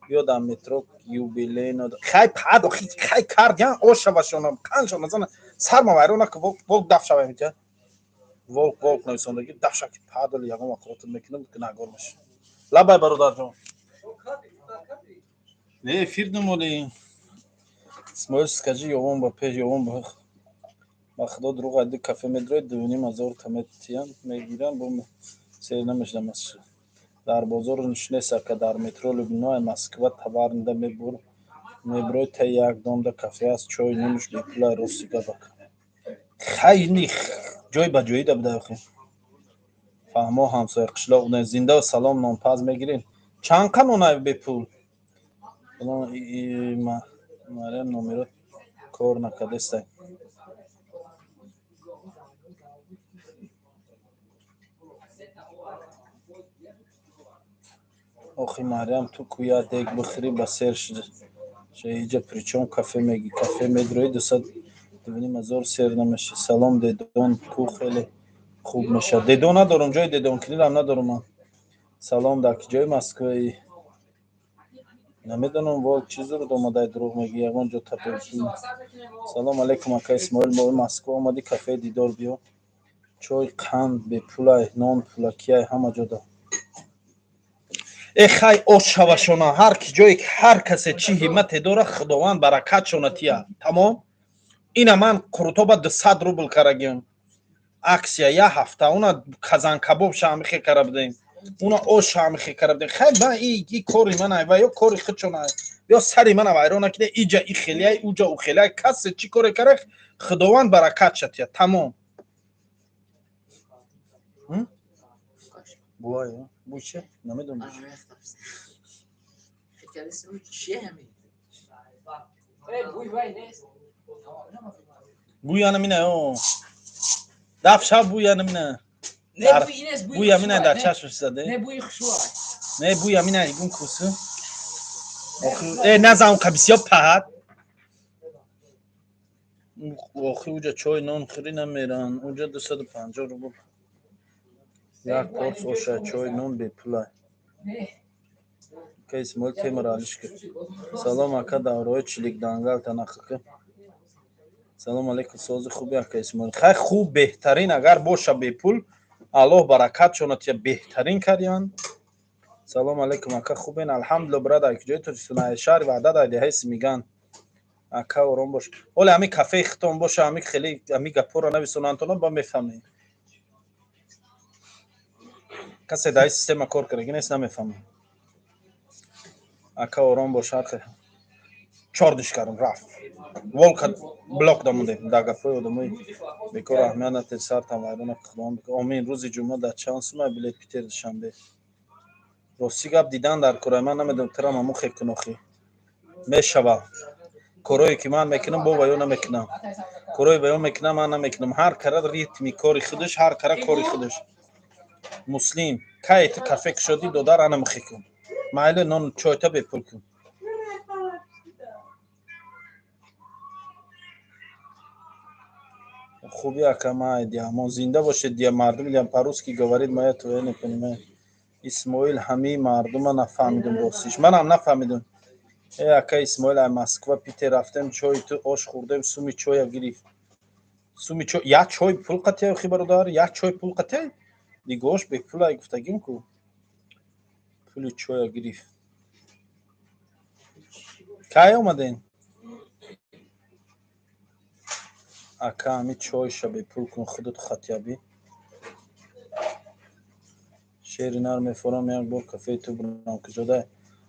Биё, дар метро Юбилейно. Хай, пад, охи, хай, кардян ошавашона қаншона зана сарма вайрон наку. Волк, даф шава инҷа. Волк, волк нависондагӣ, даф шава, ки падоли ягон вақт мекунам, гунаҳгор мешавӣ. Лабай, бародарҷон. Не, эфир думоли. Исмоил, скажи, ёвон ба пеш, ёвон ба худо дурӯғ. Ду кафе медрои, 2,5 ҳазор таметиян мегирам, бо сер намешдам. Дар бозор нест, ака, дар метро Люблино Москва товарныйда мебур меброи, та як домда кафе аст, чой нонуш бепула. Рости гап, ака. Хайни ҷой ба ҷоида буда, охи. Фаҳмо, ҳамсоя қишлоқ будем. Зинда. Салом, нонпаз мегирем? Чанд қа нонай бепул? Мариям, номеро кор накардестай. Охи, Мариям, ту кӯя дег бихӯрӣ, ба сер. Иҷа причём кафе меги? Кафе медрои, дусад дувним ҳазор сер намеша. Салом, дедон ку, хеле хуб мешавад. Дедон надорам, ҷои дедонкунирам надорам ман. Салом, дар ки ҷои Москваи? Намедонам, волк чӣ зуруд омадай, дурӯғ мегӣ, ягон ҷо тапел. Салом алейкум, ака Исмоил, мои Москва омадӣ, кафеи Дидор биё. Чой қанд бепулай, нон пулакияй ҳама ҷода. Э хай, ош шавашона, ҳар ки ҷое ки ҳар касе чӣ ҳиммате дора, Худованд баракатшона тия. Тамом. Ина ман қурутоба 200 рубл карагим. Акция я ҳафта, уна казанкабоб шамихе кара будем. Уна ош шамихе кара будем. Хай, ба и кори ман ва ё кори худшона. Ё сари мана вайрон накида, иҷа и хелияй, уҷа у хелияй, касе чӣ коре кара, Худованд баракатша тия. Тамом. Бувай, бу че? Намедонам. Буй ана мина, о. Даф шав, буй ана мина. Буй амина дар чашмаш заде. Не, буи хушуай. Не, буй амина игун кусу. Э, назам ка бисёр паҳат. Охи, уҷа чой нон хӯрӣ намеран. Уҷа 250 рубл. Як порс оша, чой нон бепулай. Ака Исмоил, темара алиш кар. Салом, ака, давраҳои чилик дангал танаққа. Салом алейкум, сози хуби, ака Исмоил? Хай, хуб, беҳтарин агар боша бепул, Аллоҳ баракатшона тия, беҳтарин карян. Салом алейкум, ака, хубен? Алҳамдулилла, брат, ай куҷои Тоҷикистон? Ай шаҳри Ваҳдат, ай деҳаи Симиган. Ака, ором бош. Оле ҳами кафеи хитон боша, ҳами хеле ҳами гапҳоро нависонанд, ба мефаҳмед. Касе дар система кор кардаги нест, намефаҳмад. Ака, ором бош, ҳар чор диш кардам, рафт. Волка блок дамондем. Дар гапҳои одамои бекор аҳамият натед, сартам вайрона, Худованд. Омин. Рӯзи ҷумъа дар чанд сума билет Питер Душанбе? Рости гап, дидан дар кораи ман намедонам, тирам ҳамун хекунохӣ мешава. Корое ки ман мекунам, бо ваё намекунам, корое ваё мекунам, ман намекунам. Ҳар кара ритми кори худаш, ҳар кара кори худаш. Муслим, кай ту кафе кушодӣ, додар, ана мухе кун, майли, нон чойта бепул кун. Хуби, ака, май диамон, зинда бошед, дия мардум диам. По-русски говорит, моя твоя не понимаю. Исмоил, ҳамаи мардума нафаҳмидум, ростиш манам нафаҳмидум. Э, ака Исмоил, ай Москва Питер рафтем, чой ту ош хӯрдем, суми чоя гирифт. Суми чой, як чой пул қатия, охи бародар, як чой пул қатия, дигош бепулай гуфтагим ку. Пули чоя гирифт. Кай омаден, ака? Ҳами чойша бепул кун, худат хатябӣ. Шери нар мефорам, як бор кафеи ту бурам. Куҷода?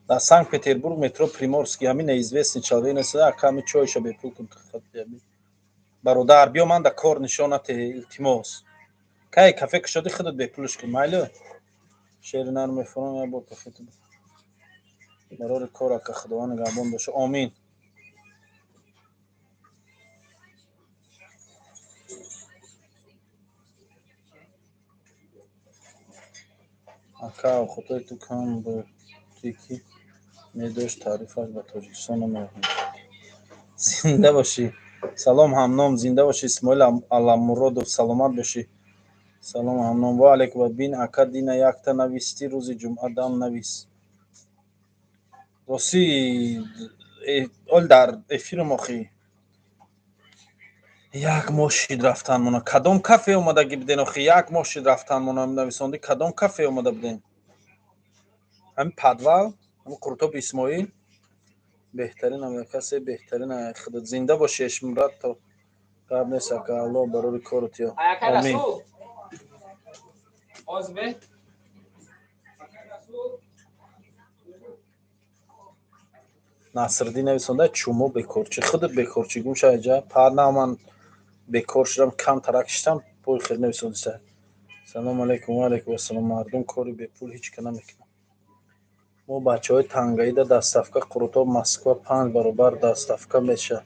Дар Санкт Петербург, метро Приморский. Ҳами неизвестный человек нест. Ака, ҳами чойша бепул кун, хатябӣ. Бародар, биё, ман да кор нишонате, илтимос. Кай кафе кушодӣ, худат бепулш кун, майлу. Шери нар мефорам, як бор кафе ту. Барори кор, ака, Худованд нигаҳбон боша. Омин. Ака, овқатҳои ту кам буд ки медошт, таърифаш ба Тоҷикистон намеояд. Зинда бошӣ. Салом, ҳамном, зинда бошӣ. Исмоил Аламуродов, саломат бошӣ. Салом, ҳамном, ва алейкум. Бин, ака, дина якта нависти, рӯзи ҷумъа дам навис. Ростӣ, ол дар эфирам охи як моҳ шид рафтанмона. Кадом кафе омадагӣ буден охи? Як моҳ шид рафтанмона нависонди. Кадом кафе омада буден? Ҳамин подвал, ҳамин Қуртоби Исмоил беҳтарин касе, беҳтарин. Худат зинда бошӣ, Эшмурад. То гап нест, ака, Аллоҳ барори кору тиё. Ака Омин. Расул. Озбе. Ака Расул. Насриддин нависонда: чумо бекорчӣ, худат бекорчӣ, гум ша иҷа. На, ман бекор шудам, кам тарак шиштам, бой хел нависондиса. Салому алайкум. Ва алайкум ассалом. Мардум кори бепул ҳеҷ ка намекунад. Мо бачаҳои тангаида доставка Қурутоб Москва панҷ баробар доставка меша.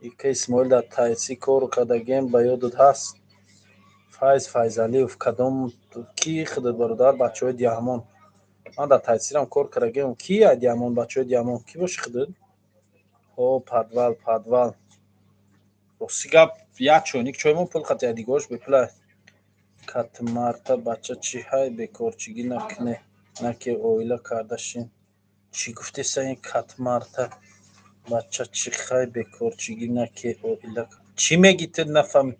Ика Исмоил, дар тайси кор кардагием, ба ёдат ҳаст? Файз Файзалиев, кадом ки худат, бародар? Бачаҳои диаҳмон. Ман дар тайсирам кор кардагиам. Ки я диамон, бачаҳои диамон ки боши худат? О, подвал, подвал. Рости гап, як чойник чой мо пул қати, дигош бепула. Катмарта бача чӣ ҳай, бекорчигӣ накне, наке оила карда шин. Чӣ гуфтеса ин катмарта бача чӣ хай, бекорчигӣ наке оила, чӣ мегӣ ту, нафаҳми.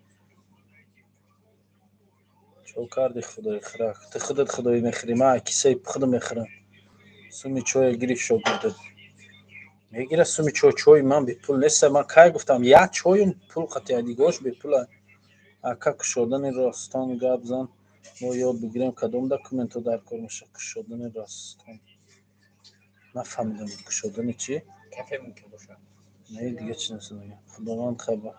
Чо карди, худои хӯрак? Ту худат худоӣ мехӯрӣ, ман кисаи худам мехӯрам. Суми чоя гирифт шогирдат. Мегира суми чой, чои ман бепул неста. Ман кай гуфтам, як чоюм пул қати, дигош бепула. Ака, кушодани ростон гап зан, мо ёд бигирем, кадом документҳо дар кор мешавад. Кушодани ростон нафаҳмидам, кушодани чӣ? Кафе мумкин бошад. Не, дига чӣ нест. Худованд хабар.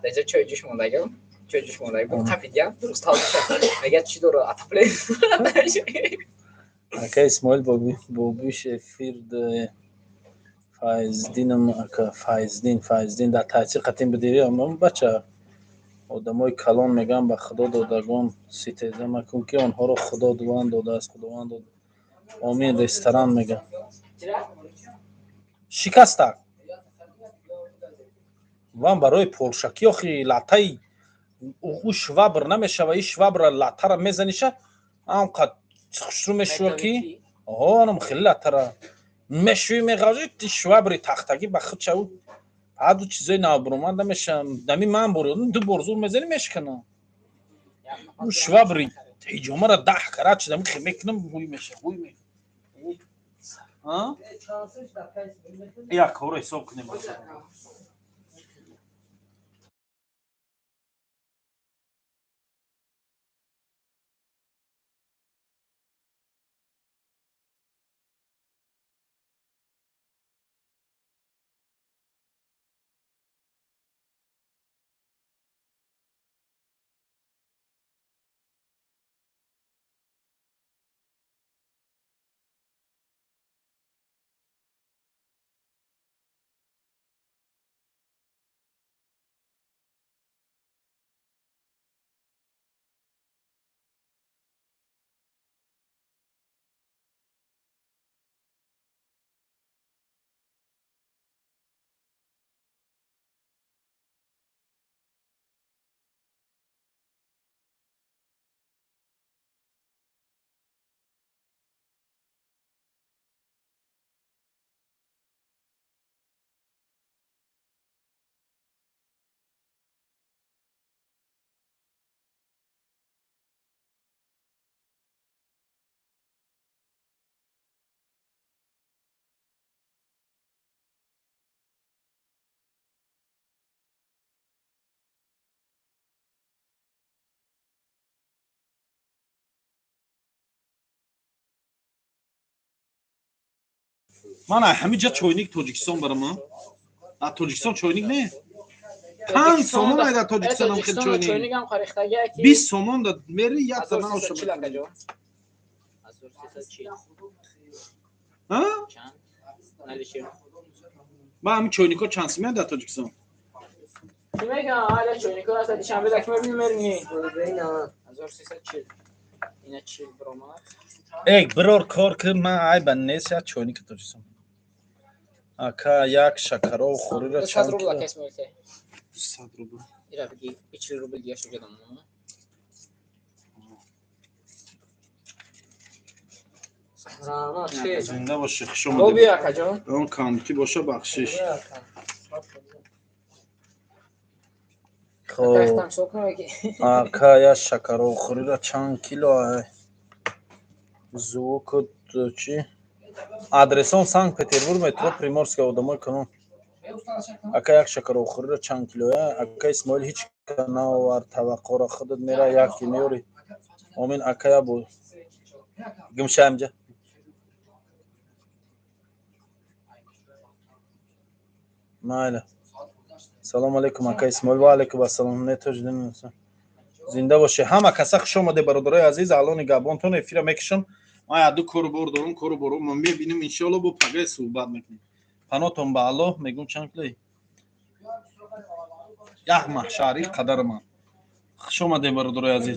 Даҷа чой ҷӯш мондагам, чой ҷӯш мондагам буд, қапидям, дуруст талша. Мегӯяд, чӣ дорад отопление. Ака Исмоил, бобиш эфир Файздинам, ака Файздин, Файздин дар таъсир қатин бидири. Аммо бача, одамои калон мегӯянд, ба худо додагон ситеза макун, ки онҳоро Худованд додааст, Худованд дод. Омин, ресторан мегӯянд. Шикастак. Ман барои полшакӣ охи латтаи ӯ швабр намешава, и швабра латтара мезаниша, амқад хушрӯ мешува, ки оҳо, анам хеле латтара мешӯи, меғавзӣ, швабри тахтагӣ ба худ шав, ҳаду чизои навбуромад намешавам. Дами ман бор ду бор зур мезанӣ, мешканам. Ӯ швабри ҳиҷомара 10 карат чизам хе мекунам, ҳуй меша, ҳуй ме. Як корро ҳисоб кунем. Ман ҳамиҷа чойник Тоҷикистон барам, дар Тоҷикистон чойник не, 5 сомон ай дар Тоҷикистон ҳам хел чойник, 20 сомон да мери, як та наоша. Ба ҳамин чойникҳо чанд симия дар Тоҷикистон? Чӣ мегӯям, аля чойникҳо аст, душанбе дак мебинем, мерини. 1340. Ина 40 биромад. Эй, бирор кор ки, ман айба нест, як чойники Тоҷикистон. Ака, як шакаров хӯрира чанд? 100 рубл, ака Исмоил. 100 рубл. Ира биги, 40 рубл дига шугадам. Зинда бошӣ, хуш Боби омадед. акаҷон. Он камбутӣ боша, бахшиш. Хоб, ака, як шакаровхӯрира чанд кило ай? Звук чи? Адресон Санкт Петербург, метро Приморская, одамои канон. Ака, як шакаровхӯрира чанд килоя? Ака Исмоил, ҳеҷ ка наовар таваққора, худат мера яке меёри. Омин, ака, я бу гумша амҷа. Майла. Салом алейкум, ака Исмоил. Ва алейкум ассалом. Не тоҷ. Зинда бошӣ. Ҳама каса хуш омаде, бародарои азиз. Алони габонтон эфира мекушам. Ман як ду кору бор дорам, кору бору ман мебинем, иншоалло, бо пагай суҳбат мекунем. Панотон ба Аллоҳ мегум, чанд килои? Як маҳшари қадар ман. Хуш омадем, бародарои азиз.